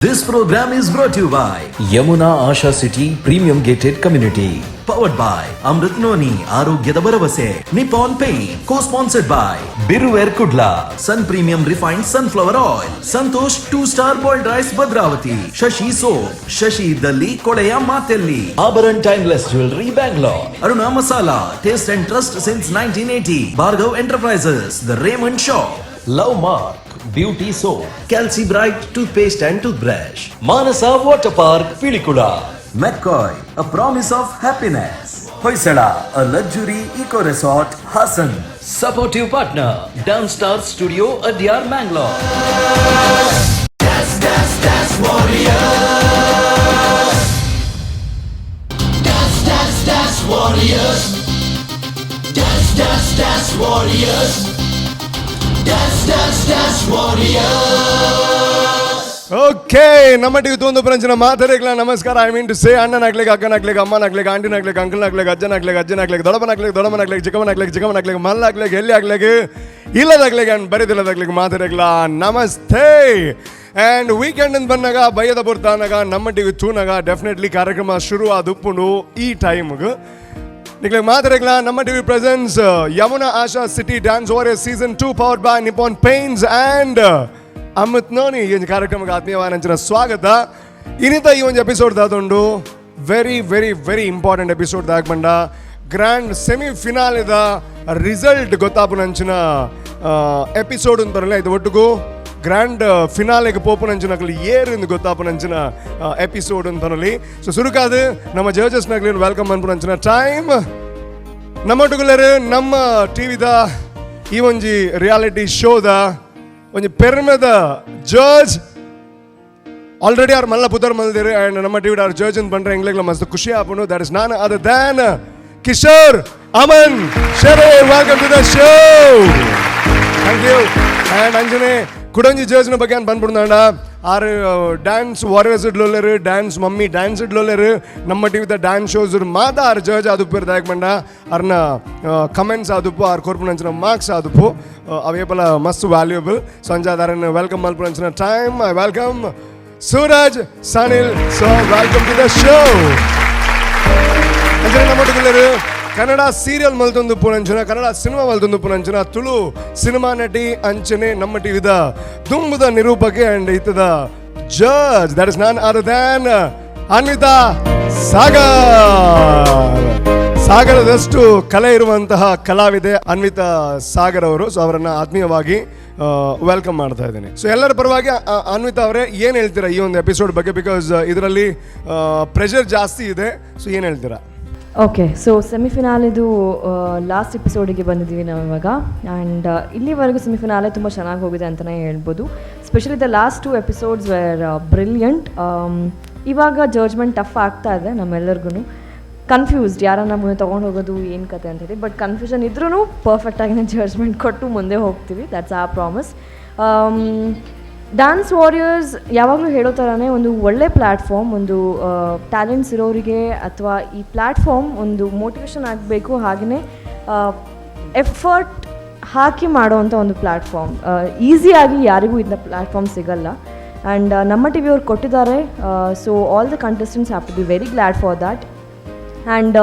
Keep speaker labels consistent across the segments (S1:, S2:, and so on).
S1: This program is brought to you by Yamuna Asha City Premium Gated Community. Powered by Amrit Noni, Arogyada Bharavase, Nippon Paint, co-sponsored by Biruer Kudla, Sun Premium Refined Sunflower Oil, Santosh 2 Star Boiled Rice Bhadravati, Shashi Soap, Shashi Dalli Kodeya Matelli, Abaran Timeless Jewelry Bangalore, Aruna Masala, Taste and Trust since 1980, Bhargav Enterprises, The Raymond Shop, Love Mark, Beauty Soap, Calci Bright Toothpaste and Toothbrush, Manasa Water Park, Pilikula, McCoy, a promise of happiness, Hoysala, a luxury eco resort, Hassan, supportive partner, Downstar Studio, Adyar, Mangalore.
S2: Okay, ನಮ್ಮ TV ತೂಂದು ಪ್ರಂಚಿನ ಮಾತರೆಗ್ಲ ನಮಸ್ಕಾರ. I mean to say ಅಣ್ಣನಾಗ್ಲಿಕ್ಕೆ, ಅಕ್ಕನಾಗ್ಲಿಕ್ಕೆ, ಅಮ್ಮನಾಗ್ಲಿಕ್ಕೆ, ಆಂಟಿನಾಗ್ಲಿಕ್ಕೆ, ಅಂಕಲ್ನಾಗ್ಲಿಕ್ಕೆ, ಅಜ್ಜನಾಗ್ಲಿಕ್ಕೆ, ಅಜ್ಜನಾಗ್ಲಿಕ್ಕೆ, ದೊಡ್ಡಪ್ಪನಾಗ್ಲಿಕ್ಕೆ, ದೊಡ್ಡಮ್ಮನಾಗ್ಲಿಕ್ಕೆ, ಚಿಕ್ಕಮ್ಮನಾಗ್ಲಿಕ್ಕೆ, ಚಿಕ್ಕಮ್ಮನಾಗ್ಲಿಕ್ಕೆ, ಮಲ್ಲಾಗ್ಲಿಕ್ಕೆ, ಎಲ್ಲಿ ಆಗ್ಲಿಕ್ಕೆ, ಇಲ್ಲದಾಗ್ಲಿಕ್ಕೆ ಅಂಡ್ ಬರಿದಿಲ್ಲದಾಗ್ಲಿಕ್ಕೆ ಮಾತರೆಗ್ಲ namaste. And weekend ಅಂತ ಬಂದಾಗ, ಬಯ್ಯದ ಬುರ್ತಾನಾಗ, ನಮ್ಮ TV ತೂನಾಗ definitely ಕಾರ್ಯಕ್ರಮ ಶುರು ಆದುಪ್ಪುಂಡು ಈ ಟೈಮ್ಗೆ. ನಿಕ್ಲೆ ಮಾತರೆಗ್ಲ ನಮ್ಮ TV presents Yamuna Asha City Dance Warrior Season 2, powered by Nippon Paints and Amrit Noni. ಈ ಒಂದು ಕಾರ್ಯಕ್ರಮಕ್ಕೆ ಆತ್ಮೀಯವಾದ ಸ್ವಾಗತ. ಇನ್ನಿತ ಈ ಒಂದು ಎಪಿಸೋಡ್ ದಾದುಂಡು very very very important episode ದಾಗ್ ಗ್ರ್ಯಾಂಡ್ ಸೆಮಿ ಫಿನಾಲೆದ ರಿಸಲ್ಟ್ ಗೊತ್ತಾಪುನಂಚಿನ ಎಪಿಸೋಡ್ ಅಂತ ಬರಲ್ಲ. ಇದು ಒಟ್ಟಿಗೂ ಗ್ರ್ಯಾಂಡ್ ಫಿನಾಲೆಗೆ ಪೋಪುನಂಚಿನ ಏರ್ ಇಂದು ಗೊತ್ತಾಪುನಂಚಿನ ಎಪಿಸೋಡ್ ಅಂತನಲ್ಲಿ. ಸೊ ಸುರುಕಾದು ನಮ್ಮ ಜಡ್ಜಸ್ನಾಗ್ಲಿ welcome ಅನ್ಪುನಂಚಿನ ಟೈಮ್. ನಮ್ಮೊಟ್ಟುಗುಲ್ಲರು ನಮ್ಮ ಟಿವಿದ ಈ ಒಂಜಿ ರಿಯಾಲಿಟಿ ಶೋದ ಒಂಜಿ ಪೆರ್ಮೆದ ಜಡ್ಜ್. ಆಲ್ರೆಡಿ ಅವ್ರ ಮಲ್ಲ ಪುದರ್ ಮಲ್ದಿರು. ಆ್ಯಂಡ್ ನಮ್ಮ ಟಿವಿ ಅವ್ರ ಜಡ್ಜ್ ಅಂತ ಬಂದ್ರೆ ಎಂಗ್ಲೆಗ್ಲ ಮಸ್ತ್ ಖುಷಿ ಆಪುಂಡು. That is none other than Kishore Aman Shere. Welcome to the show. Thank you. And ಅಂಜನೆ ಕುಡಂಜಿ ಜಡ್ಜ್ನ ಬಗ್ಗೆ ಬಂದ್ಬಿಡ್ದಾಂಡ, ಆರು ಡ್ಯಾನ್ಸ್ ವಾರಿಯರ್ಸ್ ಇಡ್ಲೊಲ್ಲೆರು, ಡ್ಯಾನ್ಸ್ ಮಮ್ಮಿ ಡ್ಯಾನ್ಸ್ ಇಡ್ಲೊಲ್ಲೆರು, ನಮ್ಮ ಟಿವಿದ ಡ್ಯಾನ್ಸ್ ಶೋಸ್ ಮಾತ ಆರು ಜಡ್ಜ್ ಆದುಪ್ಪು. ದಾಯಕ್ ಬಂಡ ಅರ್ನ ಕಮೆಂಟ್ಸ್ ಆದುಪ್ಪು, ಆರು ಕೊರ್ಪುನಂಚಿನ ಮಾರ್ಕ್ಸ್ ಆದುಪ್ಪು, ಅವೇಪಲ ಮಸ್ತ್ ವ್ಯಾಲ್ಯೂಬಲ್. ಸೊ ಅಂಜಾದಾರನ್ನ welcome ಮಲ್ಪುನಂಚಿನ time. I welcome Suraj Sanil. So welcome to the show. ಅಂಚನೆ ನಮ್ಮೊಟ್ಟುಗುಲ್ಲೆರು ಕನ್ನಡ ಸೀರಿಯಲ್ ಮಲ್ತೊಂದು ಪುನಂಚನ, ಕನ್ನಡ ಸಿನಿಮಾ ಮಲ್ತೊಂದು ಪುನಂಚನ, ತುಳು ಸಿನಿಮಾ ನಟಿ, ಅಂಚನೆ ನಮ್ಮ ಟಿವಿದ ದುಂಬುದ ನಿರೂಪಕೆ ಅಂಡ್ ಇತ್ತದ judge, that is none other than Anvita Sagar. ಸಾಗರದಷ್ಟು ಕಲೆ ಇರುವಂತಹ ಕಲಾವಿದೆ ಅನ್ವಿತಾ ಸಾಗರ್ ಅವರು. ಸೊ ಅವರನ್ನ ಆತ್ಮೀಯವಾಗಿ welcome ಮಾಡ್ತಾ ಇದ್ದೀನಿ. ಸೊ ಎಲ್ಲರ ಪರವಾಗಿ ಅನ್ವಿತಾ ಅವರೇ, ಏನು ಹೇಳ್ತೀರಾ ಈ ಒಂದು ಎಪಿಸೋಡ್ ಬಗ್ಗೆ? Because ಇದರಲ್ಲಿ ಪ್ರೆಷರ್ ಜಾಸ್ತಿ ಇದೆ. ಸೊ ಏನು ಹೇಳ್ತೀರಾ?
S3: ಓಕೆ, ಸೊ ಸೆಮಿಫಿನಾಲಿದು ಲಾಸ್ಟ್ ಎಪಿಸೋಡಿಗೆ ಬಂದಿದ್ದೀವಿ ನಾವು ಇವಾಗ. ಆ್ಯಂಡ್ ಇಲ್ಲಿವರೆಗೂ ಸೆಮಿಫಿನಾಲೆ ತುಂಬ ಚೆನ್ನಾಗಿ ಹೋಗಿದೆ ಅಂತಲೇ ಹೇಳ್ಬೋದು. Specially the last two episodes were brilliant. ಇವಾಗ ಜಡ್ಜ್ಮೆಂಟ್ ಟಫ್ ಆಗ್ತಾ ಇದೆ. ನಮ್ಮೆಲ್ಲರಿಗೂ ಕನ್ಫ್ಯೂಸ್ಡ್, ಯಾರನ್ನ ಮುಂದೆ ತೊಗೊಂಡು ಹೋಗೋದು, ಏನು ಕತೆ ಅಂತೇಳಿ. ಬಟ್ ಕನ್ಫ್ಯೂಷನ್ ಇದ್ರೂ ಪರ್ಫೆಕ್ಟಾಗಿ ಜಡ್ಜ್ಮೆಂಟ್ ಕೊಟ್ಟು ಮುಂದೆ ಹೋಗ್ತೀವಿ. That's our promise. Dance warriors ಯಾವಾಗಲೂ ಹೇಳೋ ಥರನೇ ಒಂದು ಒಳ್ಳೆ ಪ್ಲ್ಯಾಟ್ಫಾರ್ಮ್. ಒಂದು ಟ್ಯಾಲೆಂಟ್ಸ್ ಇರೋರಿಗೆ ಅಥವಾ ಈ ಪ್ಲ್ಯಾಟ್ಫಾರ್ಮ್ ಒಂದು ಮೋಟಿವೇಶನ್ ಆಗಬೇಕು, ಹಾಗೆಯೇ ಎಫರ್ಟ್ ಹಾಕಿ ಮಾಡೋವಂಥ ಒಂದು ಪ್ಲ್ಯಾಟ್ಫಾರ್ಮ್. ಈಸಿಯಾಗಿ ಯಾರಿಗೂ ಇದನ್ನ ಪ್ಲ್ಯಾಟ್ಫಾರ್ಮ್ ಸಿಗಲ್ಲ. ಆ್ಯಂಡ್ ನಮ್ಮ ಟಿ ವಿಯವ್ರು ಕೊಟ್ಟಿದ್ದಾರೆ, so all the contestants have to be very glad for that. And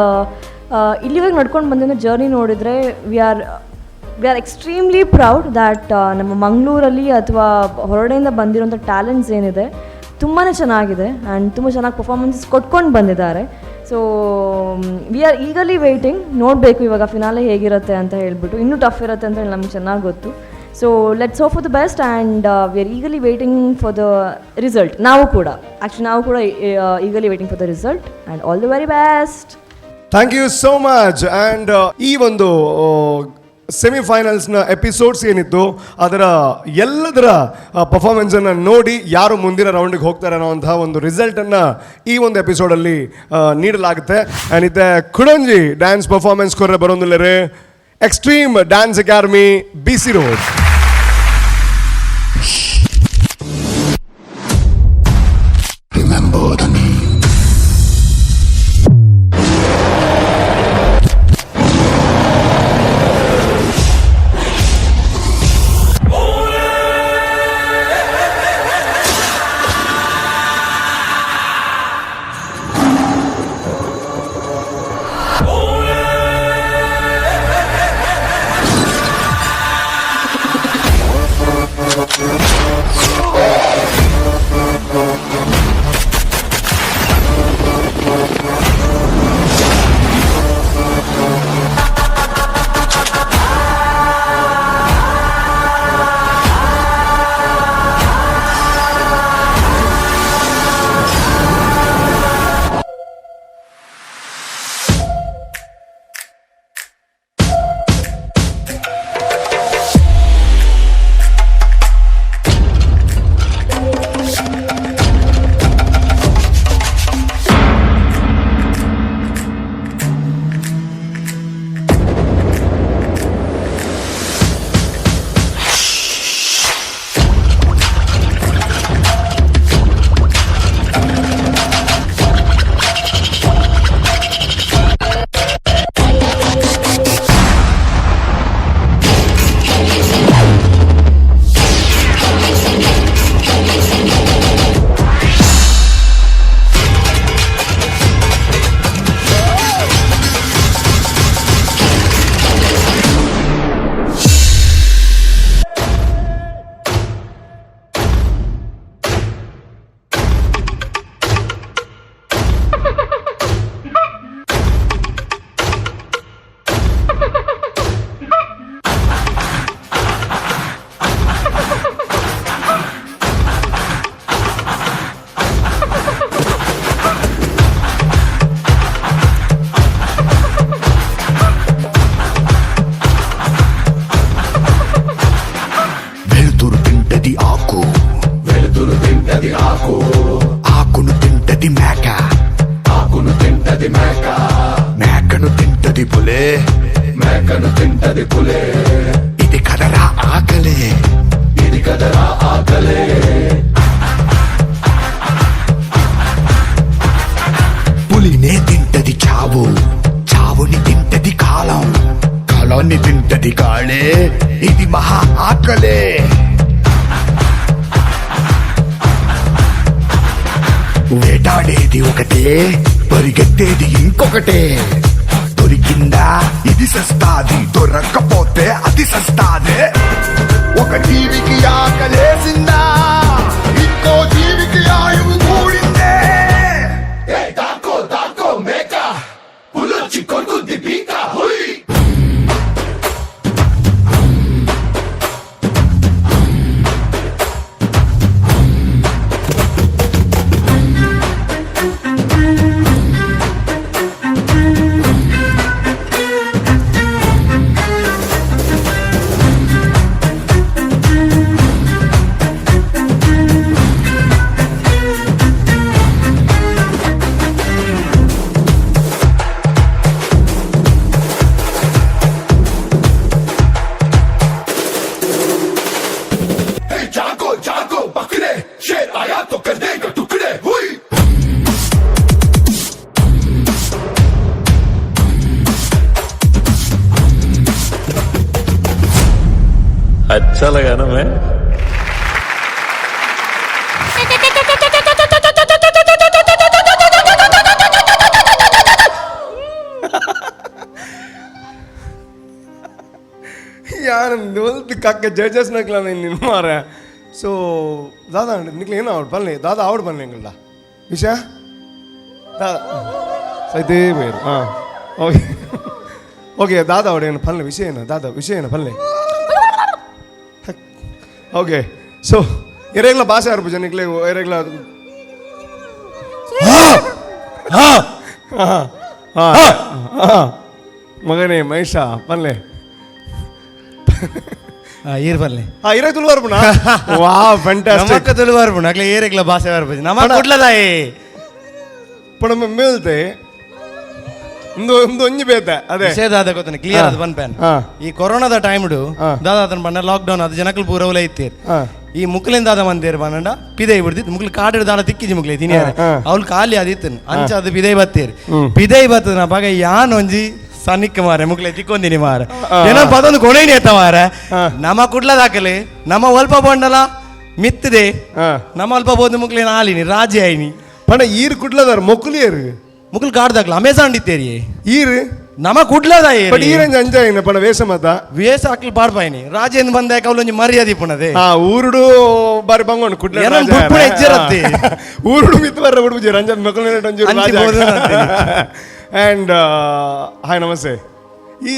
S3: ಇಲ್ಲಿವರೆಗೆ ನಡ್ಕೊಂಡು ಬಂದಿರೋ ಜರ್ನಿ ನೋಡಿದರೆ, we are extremely proud that ನಮ್ಮ ಮಂಗಳೂರಲ್ಲಿ ಅಥವಾ ಹೊರಗಡೆಯಿಂದ ಬಂದಿರೋಂಥ ಟ್ಯಾಲೆಂಟ್ಸ್ ಏನಿದೆ, ತುಂಬಾ ಚೆನ್ನಾಗಿದೆ ಆ್ಯಂಡ್ ತುಂಬ ಚೆನ್ನಾಗಿ ಪರ್ಫಾರ್ಮೆನ್ಸಸ್ ಕೊಟ್ಕೊಂಡು ಬಂದಿದ್ದಾರೆ. So we are eagerly waiting. ನೋಡಬೇಕು ಇವಾಗ ಫಿನಾಲೆ ಹೇಗಿರುತ್ತೆ ಅಂತ ಹೇಳ್ಬಿಟ್ಟು. ಇನ್ನೂ ಟಫ್ ಇರುತ್ತೆ ಅಂತ ಹೇಳಿ ನಮ್ಗೆ ಚೆನ್ನಾಗಿ ಗೊತ್ತು. So let's hope for the best and we are eagerly waiting for the result. ನಾವು ಕೂಡ, ಆ್ಯಕ್ಚುಲಿ ನಾವು ಕೂಡ eagerly waiting for the result and all the very best.
S2: Thank you so much. And ಈ ಒಂದು ಸೆಮಿಫೈನಲ್ಸ್ನ ಎಪಿಸೋಡ್ಸ್ ಏನಿತ್ತು, ಅದರ ಎಲ್ಲದರ ಪರ್ಫಾರ್ಮೆನ್ಸನ್ನು ನೋಡಿ ಯಾರು ಮುಂದಿನ ರೌಂಡಿಗೆ ಹೋಗ್ತಾರೆ ಅನ್ನೋವಂತಹ ಒಂದು ರಿಸಲ್ಟನ್ನು ಈ ಒಂದು ಎಪಿಸೋಡಲ್ಲಿ ನೀಡಲಾಗುತ್ತೆ. ಆ್ಯಂಡ್ ಇತ್ತೆ ಕುಡಂಜಿ ಡ್ಯಾನ್ಸ್ ಪರ್ಫಾರ್ಮೆನ್ಸ್ ಕೊರ್ರೆ ಬರೋದಿಲ್ಲರೆ extreme dance academy, B C road.
S4: Remember the name. మేకను తింటది పులే, మేకను తింటది పులే. ఇది కదరా ఆకలే, ఇది కదరా ఆకలే. పులినే తింటది చావు, చావుని తింటది కాలం, కాలాన్ని తింటది కాళే. ఇది మహా ఆకలే. వేటాడేది ఒకటే, పరిగెత్తేది ఇంకొకటే. దొరికిందా ఇది సస్తాది, దొరక్కపోతే అది సస్తాదే. ఒక జీవికి ఆకలేసిందా, ఇంకో జీవికి ఆయువు కూడిందే. దాకో దాకో మేక, పులొచ్చి కొడుకుంది పీక. హుయ్. जागो जागो बकरे, शेर आया तो कर देगा टुकड़े। हुई।
S5: अच्छा लगा ना मैं?
S2: ಯಾನ್ ಒಲ್ತು ಕಕ್ಕ ಜಡ್ಜಸ್ ನಕ್ಲ ನಿನ್ನ ಮಾರ. ಸೊ ದಾದಾ, ನಿಕ್ಲೆ ಏನು ಆವಡ್ ಪನ್ಲೆ, ದಾದಾ ಆವಡ್ ಪನ್ಲೆ ಎಂಕಲ್ಡ ವಿಷಯ ದಾದಾ ಸೈತೇ ಬೇರು. ಹಾಂ, ಓಕೆ ಓಕೆ. ದಾದಾ ಅವಡು ಏನು ಪನ್ಲೆ, ವಿಷಯ ಏನು ದಾದಾ, ವಿಷಯ ಏನು ಪನ್ಲೆ. ಓಕೆ, ಸೊ ಎರೆಗ್ಲ ಭಾಷೆ ಆರ್ಪುಜ ನಿಕ್ಲೆ ಎರೆಗ್ಲ? ಹಾಂ ಹಾಂ, ಮಗನೇ ಮಹೇಶ ಪನ್ಲೆ.
S6: ಈರ್ ಬರ್ಲಿ.
S2: ಹಾ, ಇರೇ ತುಳು ಬರ್ಪುಣ. ವಾವ್, ಫ್ಯಾಂಟಾಸ್ಟಿಕ್.
S6: ನಮಕ್ಕ ತುಳು ಬರ್ಪುಂಡು, ಅಕ್ಲೆ ಏರೆಗ್ಲ ಭಾಷೆ ಬರ್ಪುಜಿ. ನಮ ಕುಡ್ಲದಾಯೆ.
S2: ಪಣ ಮೇಲ್ತೆ ಒಂದು ಒಂದು ಒಂಜಿ ಬೇತೆ ಅದೇ.
S6: ವಿಷಯ ದಾದ ಗೊತ್ತನೆ, ಕ್ಲಿಯರ್ ಅದು ಪನ್ಪೇನ್. ಈ ಕೊರೋನಾದ ಟೈಮ್ ದಾದ ಅದನ್ನ ಪಂಡ, ಲಾಕ್ ಡೌನ್ ಅದು ಜನಕಲ್ ಪೂರ ಉಲ ಇತ್ತೇರ್. ಈ ಮುಕ್ಲಿಂದ ದಾದ ಮಂದೇರ್ ಪಂಡ, ಪಿದೈ ಬಿಡ್ದಿತ್ತು ಮುಕ್ಲು ಕಾಡು ದಾದ ತಿಕ್ಕಿಜಿ ಮುಕ್ಲೆ ತಿನಿಯಾರೆ. ಅವ್ಲು ಖಾಲಿ ಅದಿತ್ತು, ಅಂಚ ಅದು ಪಿದೈ ಬತ್ತೇರ್. ಪಿದೈ ಬತ್ತದ ನಪಾಗ ಯಾನ್ ಒಂಜಿ ಸನಿಕ್ ಮಾರೆ, ಮುಕ್ಲೆ ತಿಕ್ಕೊಂದಿನಿ ಮಾರೆ. ಏನೋ ಪದೊಂದು ಕೊಣೈನಿ ಎತ್ತ ಮಾರೆ. ನಮ್ಮ ಕುಡ್ಲದಾಕಲೆ ನಮ್ಮ ಒಲ್ಪ ಬಂಡಲ ಮಿತ್ತದೆ. ನಮ್ಮ ಅಲ್ಪ ಬೋದು ಮುಕ್ಲೆ ನಾಲಿನಿ ರಾಜಿ ಆಯ್ನಿ.
S2: ಪಣ ಈರ್ ಕುಡ್ಲದಾರ ಮೊಕ್ಕುಲಿಯರು?
S6: ಮುಕ್ಲು ಕಾಡ್ದಾಕ್ಲ ಅಮೆಜಾನ್ ಇತ್ತೇರಿ.
S2: ಈರ್
S6: ನಮ್ಮ ಕುಡ್ಲದ.
S2: ಬಟ್ ಈರಂಜ ಅಂಜಾಯಿನ ಪಣ ವೇಷ ಮಾತ.
S6: ವೇಷ ಹಾಕ್ಲಿ ಪಾಡ್ಪಾಯಿನಿ, ರಾಜೇಂದ್ರ ಬಂದಾಗ ಅವಳೊಂಜಿ ಮರ್ಯಾದೆ ಪುಣದೆ.
S2: ಆ ಊರುಡು ಬಾರಿ ಬಂಗೊಂಡು ಕುಡ್ಲ.
S6: ಏನೋ ಬುಡ್ಪುಣ ಎಜ್ಜರತ್ತೆ.
S2: ಊರುಡು ಮಿತ್ತು ಬರ್ರ ಬುಡ್ಪುಜಿ ರಂಜ ಮೊಕ್ಕಲು.
S6: ಅಂಚಿ ಬೋದು ಅಂತೀನಿ.
S2: And hi, namaste. ಈ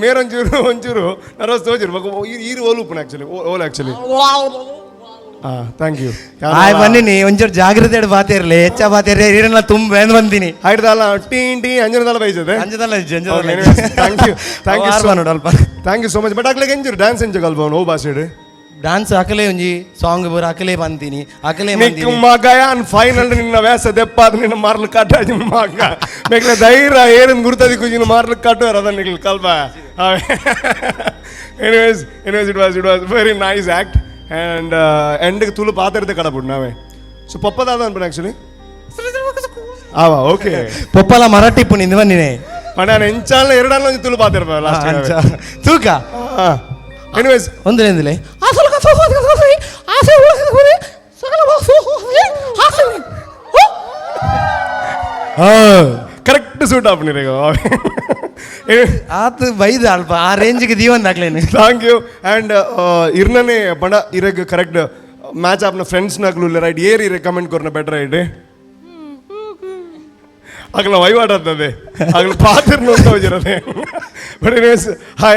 S2: ಮೇರೊಂಚೂರು ಒಂಚೂರು ನರ್ವಸ್ ತೋಜಿರು ಬೊಕ ಈರು ಓಲು ಉಪ್ಪುನ ಆ್ಯಕ್ಚುಲಿ ಓಲ್ ಆ್ಯಕ್ಚುಲಿ. ಹಾಂ, thank you.
S6: ಆಯ್ ಬನ್ನಿನಿ, ಒಂಚೂರು ಜಾಗ್ರತೆ ಬಾತೇರ್ಲೆ, ಹೆಚ್ಚ ಬಾತೇರ್ಲೆ ಈರನ್ನ ತುಂಬ ಬಂದಿನಿ.
S2: ಹೈಡ್ದಾಲ ಟೀನ್ ಟೀ ಅಂಜನದಾಲ ಬೈಜದೆ.
S6: ಅಂಜದಲ್ಲ ಅಂಜದಲ್ಲ.
S2: Thank you, thank you.
S6: ನೋಡು ಅಲ್ಪ.
S2: Thank you so much. But ಅಕ್ಲೆಗ್ ಎಂಜೂರು dance ಎಂಜು ಕಲ್ಪವನು ಓ ಭಾಷೆಡ್?
S6: ಡಾನ್ಸ್ ಅಕಲೆ ಒಂಜಿ ಸಾಂಗ್ ಬೂರ ಅಕಲೆ ಬಂತೀನಿ ಅಕಲೆ
S2: ನಿಕ್
S6: ಬಂತೀನಿ.
S2: ಮಗಯಾನ್ ಫೈನಲ್ ನಿನ್ನ ವ್ಯಾಸ ದೆಪ್ಪಾದ ನಿನ್ನ ಮಾರ್ಲು ಕಟ್ಟಾಜಿ ಮಗ. ಮೇಕ್ಲೆ ಧೈರ್ಯ ಏರನ್ ಗುರ್ತದಿ ಕುಜಿನ ಮಾರ್ಲು ಕಟ್ಟುವಾರ ಅದನ್ನ ನಿಕ್ಲು ಕಲ್ಪ. Anyways, it was very nice act and ಎಂಡ್ಗೆ Tulu ಪಾತ್ರದ ಕಡಪುಡು ನಾವೇ. ಸೊ ಪಪ್ಪದಾದ ಅನ್ಪಣ ಆ್ಯಕ್ಚುಲಿ ಆವಾ. ಓಕೆ.
S6: ಪೊಪ್ಪಲ ಮರಾಠಿ ಪುಣಿಂದು ಬಂದಿನಿ.
S2: ಪಣ ಎಂಚಾಲ ಎರಡಲ್ಲ ಒಂಜಿ ತುಳು ಪಾತಿರ್ಪ ಲಾಸ್ಟ್.
S6: ಅಂಚ ತೂಕ.
S2: ಎನಿವೇಸ್.
S6: ಒಂದಲೇ ಒಂದಲೇ.
S2: ಕರೆಕ್ಟ್ ಸೂಟ್ ಆಪುಂಡು.
S6: ಆತು ಬೈದ ಅಲ್ಪ ಆ ರೇಂಜ್ಗೆ ದೀವನ್ ದಾಕ್ಲೇನು.
S2: Thank you. And ಇರ್ನನೆ ಬಣ ಇರಗ್ ಕರೆಕ್ಟ್ ಮ್ಯಾಚ್ ಆಪ್ನ ಫ್ರೆಂಡ್ಸ್ ನಕ್ಲು ರೈಟ್ ಏರ್ ಇರೆ ಕಮೆಂಟ್ ಕೊರ್ನ ಬೆಟರ್ ರೈಟ್. ಅಗಲ ವಹಿವಾಟ್ ಆಗ್ತದೆ, ಅಗಲ ಪಾತ್ರ ನೋಡ್ತಾ ಹೋಗಿರೋದೆ. But anyways, hi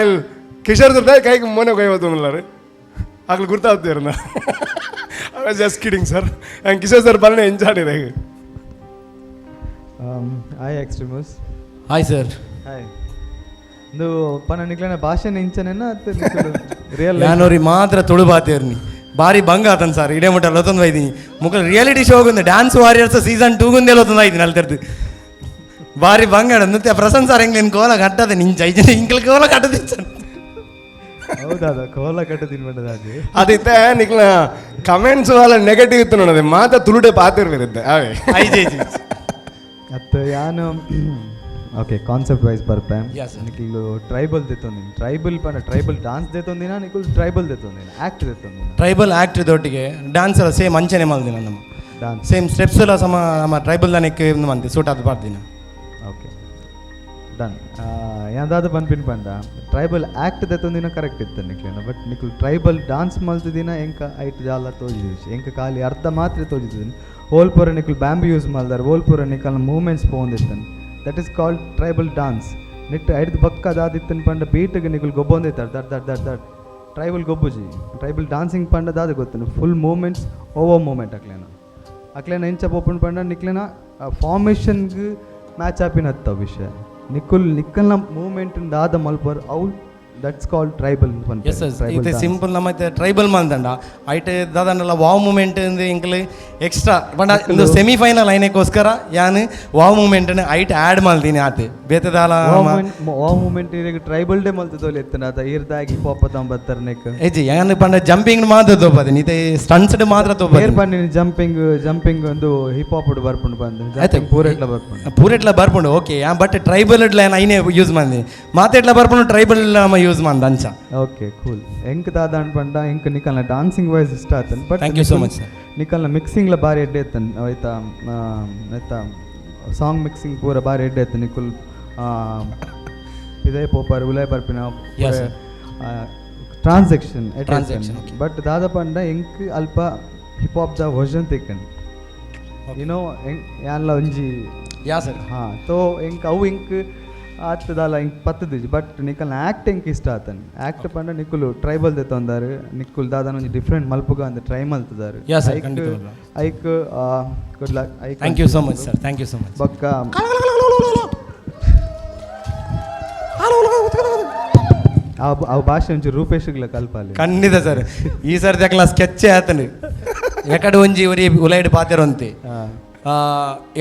S2: Kishore ದರ್ದ ಕೈಗೆ ಮೋನೆ ಕೈ ಹೋಗ್ತಾರೆ, ಅಗಲ ಗುರ್ತಾಗ್ತೀರ. Just kidding sir. And Kishore sir ಬರನೆ ಎಂಜಾಡಿದೆ.
S7: Hi Extremus.
S6: Hi sir.
S7: Hi. ಇಂದು ಪನ ನಿಕ್ಲೆನ ಭಾಷೆ ಇಂಚನೆನ ರಿಯಲ್?
S6: ಯಾನೋರಿ ಮಾತ್ರ ತುಳು ಬಾತೇರ್ನಿ. ಬಾರಿ ಬಂಗ ಆತನ್ ಸರ್, ಇಡೇ ಮುಟ್ಟ ಲೊತ್ತೊಂದು ಬೈದಿನಿ. ಮುಖ ರಿಯಾಲಿಟಿ ಶೋ ಗುಂದೆ dance warriors season 2 ಗುಂದೆ ಲೊತ್ತೊಂದು ಆಯ್ತೀನಿ ಅಲ್ತರ್ದು. ಬಾರಿ ಬಂಗಡ ನುತ್ತೆ ಪ್ರಸನ್ನ ಸರ್ ಎಂಗ್ಲೇನು ಕೋಲ ಕಟ್ಟದೆ ನಿಂಚ ಐಜನ ಇಂಕಲ್ ಕೋಲ ಕಟ್ಟದಿಚ್ಚ.
S7: ಹೌದಾದ ಕೋಲ ಕಟ್ಟದಿನ್ ಬಂದದ ಅದು.
S2: ಅದಿತ್ತೆ ನಿಕ್ಲ ಕಮೆಂಟ್ಸ್ ವಾಲ ನೆಗೆಟಿವ್ ಇತ್ತು ನೋಡದೆ ಮಾತ ತುಳುಡೆ ಪಾತಿರ್ವಿರುತ್ತೆ ಅವೇ.
S6: ಐಜೆ ಐಜೆ.
S7: ಅತ್ತ ಯಾನು okay concept wise ಬರ್ಪೆ.
S6: Yes, sir.
S7: ನಿಕ್ಲು tribal ದೆತ್ತೊಂದಿನ, tribal ಪಂಡ ಟ್ರೈಬಲ್ ಡಾನ್ಸ್ ದೆತ್ತೊಂದಿನ, ನಿಕುಲ್ ಟ್ರೈಬಲ್ ದೆತ್ತೊಂದಿನ, ಆಕ್ಟ್ ದೆತ್ತೊಂದಿನ?
S6: ಟ್ರೈಬಲ್ ಆಕ್ಟ್ ದೊಟ್ಟಿಗೆ ಡ್ಯಾನ್ಸ್ ಎಲ್ಲ ಸೇಮ್ ಅಂಚನೆ ಮಲ್ದಿನ ನಮ್ಮ.
S7: Dance
S6: same steps ಎಲ್ಲ ಸಮ ನಮ್ಮ ಟ್ರೈಬಲ್ ದನಕ್ಕೆ ಮಂತೆ ಸೂಟ್ ಅದು ಪಾಡ್ದಿನ.
S7: Okay done. ಯಾವ್ದಾದ್ರು ಪನ್ಪಿನ್ ಪಂಡ ಟ್ರೈಬಲ್ ಆ್ಯಕ್ಟ್ ದೆತ್ತೊಂದಿನ ಕರೆಕ್ಟ್ ಇತ್ತು ನಿಕ್ಲೇನ, ಬಟ್ ನಿಕುಲ್ ಟ್ರೈಬಲ್ ಡಾನ್ಸ್ ಮಲ್ತಿದಿನ ಎಂಕ ಐಟ್ ಜಾಲ ತೋಜಿದಿವಿ, ಎಂಕ ಖಾಲಿ ಅರ್ಧ ಮಾತ್ರ ತೋಜಿದ್ದೀನಿ. ಹೋಲ್ ಪೂರ ನಿಕುಲ್ ಬ್ಯಾಂಬು ಯೂಸ್ ಮಲ್ದಾರೆ, ಹೋಲ್ ಪೂರ ನಿಕಲ್ನ ಮೂವ್ಮೆಂಟ್ಸ್ ಪೋಂದಿತ್ತನ್, that is called tribal dance. ನಿಟ್ ಐಡ್ದು ಬಕ್ಕ ದಾದಿತ್ತನ್ ಪಂಡ ಬೀಟಿಗೆ ನಿಕುಲ್ ಗೊಬ್ಬೊಂದಿತ್ತಾರೆ ದಡ್ ದಡ್ ದಡ್ ದಡ್. ಟ್ರೈಬಲ್ ಗೊಬ್ಬುಜಿ, ಟ್ರೈಬಲ್ ಡಾನ್ಸಿಂಗ್ ಪಂಡ ದಾದ ಗೊತ್ತನು full movements, over movement. ಅಕ್ಲೇನ ಅಕ್ಲೇನ ಇಂಚ ಪೋಪುಂಡು ಪಂಡ ನಿಕ್ಲೆನ ಫಾರ್ಮೇಷನ್ಗೆ ಮ್ಯಾಚ್ ಆಪಿನ ಹತ್ತ ವಿಷಯ. ನಿಕ್ಕುಲ್ ನಿಕ್ಕಲ್ನ ಮೂವ್ಮೆಂಟ್ ದಾದ ಮಲ್ಪರ್ ಅವು, that's called tribal.
S6: S S, ಇದು ಸಿಂಪಲ್ ನಮ್ಮ ಟ್ರೈಬಲ್ ಮಾಲ್ದಂಡ ಐಟ್ ದಾದನಲ್ಲ ವಾವ್ ಮೂಮೆಂಟ್ ಇಂದು ಇಂಕ್ಲು ಎಕ್ಸ್ಟ್ರಾ ಪಂಡ ಇಂದು ಸೆಮಿಫೈನಲ್ ಐನಕ್ಕೋಸ್ಕರ ಯಾನ್ wow moment height add ಮಲ್ದಿನಿ ಆತೆ ಬೇತೆದಾಲ.
S7: ವಾವ್ ಮೂವ್ಮೆಂಟ್ ಇರೆಗ್ ಟ್ರೈಬಲ್ ಡೇ ಮಲ್ತದೋಲಿ ಎತ್ತನ ಅತ ಈರ್ದಾಗಿ ಪಾಪ ತಂಬತ್ತರ ನೆಕ್.
S6: ಏಜಿ ಯಾನ್ ಪಂಡ ಜಂಪಿಂಗ್ ಮಾತ್ರ ತೋಪದೆ, ನೀತೆ ಸ್ಟಂಟ್ಸ್ ಮಾತ್ರ
S7: ಏರ್
S6: ತೋಪದೆ.
S7: ಪಂಡಿನಿ ಜಂಪಿಂಗ್, ಜಂಪಿಂಗ್ ಒಂದು ಹಿಪ್ ಹಾಪ್ ಬರ್ಪುಂಡು ಬಂದು ಜಂಪಿಂಗ್ ಪೂರೆಟ್ಲ ಬರ್ಪುಂಡು.
S6: ಪೂರೆಟ್ಲ ಬರ್ಪುಂಡು okay, but tribal idli ಐನೇ use ಮಂದಿ ಮಾತೆಟ್ಲ ಬರ್ಪುಂಡು, ಟ್ರೈಬಲ್ ನಮ್ಮ ಯೂಸ್ ಮಂದ ಅಂಚ.
S7: Okay cool. ಎಂಕ್ ದಾದ ಪಂಡ ಎಂಕ್ ನಿಕಲ್ನ ಡಾನ್ಸಿಂಗ್ ವೈಸ್ ಇಷ್ಟ ಆತನ್, but
S6: Thank you so much, sir.
S7: ನಿಕಲ್ನ ಮಿಕ್ಸಿಂಗ್ಲ ಬಾರಿ ಎಡ್ಡೆ ಇತ್ತನ್ ಆಯ್ತಾ? ಆಯ್ತಾ, ಸಾಂಗ್ ಮಿಕ್ಸಿಂಗ್ ಪೂರ ಬಾರಿ ಎಡ್ಡೆ ಇತ್ತು. ನಿಕುಲ್ ಇದೇ ಪೋಪರ್ ಉಲೈ ಬರ್ಪಿನ
S6: Yes, sir.
S7: Transaction.
S6: Transaction, okay.
S7: But ದಾದ ಪಂಡ ಎಂಕ್ ಅಲ್ಪ hip hop the version ತಿಕ್ಕನ್ YONO ಯಾನ್ಲ ಒಂಜಿ.
S6: ಯಾ ಸರ್.
S7: ಹಾ, ತೋ ಎಂಕ್ ಅವು ಎಂಕ್ ಆತದಲ್ಲ, ಎಂಕ್ ಪತ್ತದಿಜಿ. ಬಟ್ ನಿಕಲ್ನ ಆ್ಯಕ್ಟ್ ಎಂಕ್ ಇಷ್ಟ ಆತನ್. ಆ್ಯಕ್ಟ್ ಪಂಡ ನಿಕುಲು ಟ್ರೈಬಲ್ ದೆತ್ತೊಂದಾರು, ನಿಕ್ಕುಲ್ ದಾದನ ಒಂಜಿ ಡಿಫ್ರೆಂಟ್ ಮಲ್ಪುಗ ಅಂದ್ ಟ್ರೈ ಮಲ್ತದಾರು.
S6: Yeah, sir, ಖಂಡಿತವಾಗ್ಲೂ.
S7: ಐಕ್ good luck ಐಕ್.
S6: Thank you so much sir, thank you so much.
S7: ಬೊಕ್ಕ ಆ ಭಾಷೆ ಒಂಚೂರು ರೂಪೇಶ್ಗ್ಲ ಕಲ್ಪಾಲಿ.
S6: ಖಂಡಿತ ಸರ್, ಈ ಸರ್ತಿ ಅಕ್ಲ ಸ್ಕೆಚ್ ಆತನು ಎಕಡೆ ಒಂಜಿ ಒರಿ ಉಲೈಡ್ ಪಾತೆರಂತೆ.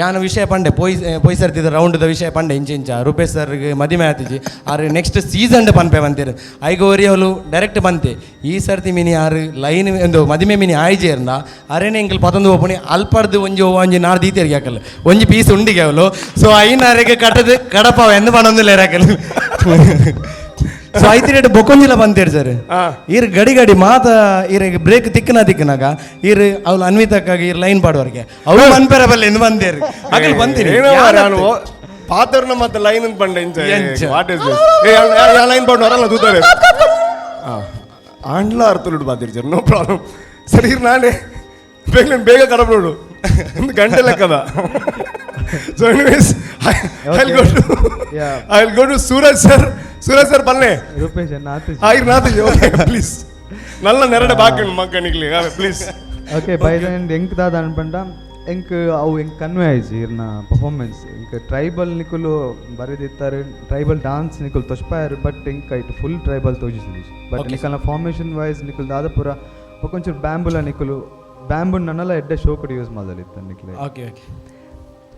S6: ಯಾನು ವಿಷಯ ಪಂಡೆ ಪೋಯ್ ಪೋಯ್ ಸರ್ತಿದ ರೌಂಡ್ದ ವಿಷಯ ಪಂಡೆ ಇಂಚ ಇಂಚ ರೂಪೇಶ್ ಸರ್ಗೆ ಮದಿಮೆ ಆತಿಜಿ, ಆರು ನೆಕ್ಸ್ಟ್ ಸೀಸನ್ ಪನ್ಪೆ ಬಂತೀರು. ಐಗ ಒರಿ ಅವಳು ಡೈರೆಕ್ಟ್ ಬಂತೆ ಈ ಸರ್ತಿ ಮಿನಿ ಆರು ಲೈನ್ ಒಂದು ಮದಿಮೆ ಮಿನಿ ಆಯ್ಜೇರ್ನ ಅರೇನೆ ಎಂಕಲ್ ಪತೊಂದು ಓಪುಣಿ ಅಲ್ಪರ್ದು ಒಂಜಿ ಒಂಜಿ ನಾರು ದೀತೇರಿಗೆ ಹಾಕಲ್ಲ ಒಂಜಿ ಪೀಸ್ ಉಂಡಿಗೆ ಅವಳು. ಸೊ ಐನಾರಿಗೆ ಕಟ್ಟದು ಕಡಪಾವ ಎಂದು ಪಣೊಂದಿಲ್ಲ ಹಾಕಲು. ಸೊ ಐತಿ ರೇಟ್ ಬೊಕೊಂಜಿಲ ಬಂತೇರಿ ಸರ್. ಈರ್ ಗಡಿ ಗಡಿ ಮಾತ ಈರಿಗೆ ಬ್ರೇಕ್ ತಿಕ್ಕನ ತಿಕ್ಕನಾಗ ಈರ್ ಅವಳು ಅನ್ವಿತಕ್ಕಾಗಿ ಈರ್ ಲೈನ್ ಪಾಡುವರೆಗೆ ಅವಳು ಅನ್ಪೇರಬಲ್ ಎಂದು ಬಂದೇರು ಅಗಲ್ ಬಂತೀನಿ.
S2: ಏನೋ ನಾನು ಪಾತರ್ನ ಮತ್ತೆ ಲೈನ್ ಅಂತ ಪಂಡೆ ಇಂಚ.
S6: ಎಂಚ?
S2: What is this? ಏ ಯಾ ಲೈನ್ ಪಾಡು ವರಲ್ಲ ತೂತಾರೆ ಆಂಡ್ಲ ಅರ್ಥలుడు ಬಾತಿರ್ಚಾరు, ನೋ ಪ್ರಾಬ್ಲಮ್ ಸರಿ. ಇರ್ ನಾನೇ ಬೇಗ ಬೇಗ ಕಡಬಿಡು, ಒಂದು ಗಂಟೆ ಲೆಕ್ಕದ. So anyways, I will go to I will go to Suraj sir. Suraj sir ಪಲ್ಲೆ.
S7: ರೂಪೇಶ್ ನಾತು.
S2: ಆಯ್ತು ನಾತು, ಓಕೆ ಪ್ಲೀಸ್. ನಲ್ಲ ನೆರಡೆ ಬಾಕಿ ಮಕ್ಕನಿಗೆ please.
S7: Okay, by the end ಎಂಕ್ ದಾದ ಅನ್ಪಂಡ ಎಂಕ್ ಅವು ಎಂಕ್ ಕನ್ವೆ ಆಯ್ಜಿ ಇರ್ನ ಪರ್ಫಾರ್ಮೆನ್ಸ್. ಎಂಕ್ ಟ್ರೈಬಲ್ ನಿಕುಲು ಬರೆದಿತ್ತಾರೆ, ಟ್ರೈಬಲ್ ಡಾನ್ಸ್ ನಿಕುಲು ತೊಚ್ಪಾಯರು, ಬಟ್ ಎಂಕ್ ಐಟ್ ಫುಲ್ ಟ್ರೈಬಲ್ ತೋಜಿಸಿದಿ. ಬಟ್ ನಿಕಲ್ನ ಫಾರ್ಮೇಷನ್ ವೈಸ್ ನಿಕುಲು ದಾದ ಪೂರ ಒಂಚೂರು ಬ್ಯಾಂಬುಲ ನಿಕುಲು ಬ್ಯಾಂಬು ನನ್ನಲ ಎಡ್ಡೆ ಶೋ ಕೂಡ ಯೂಸ್ ಮಾಡಲಿತ್ತು ನಿಕ್ಲೆ.
S6: ಓಕೆ ಓಕೆ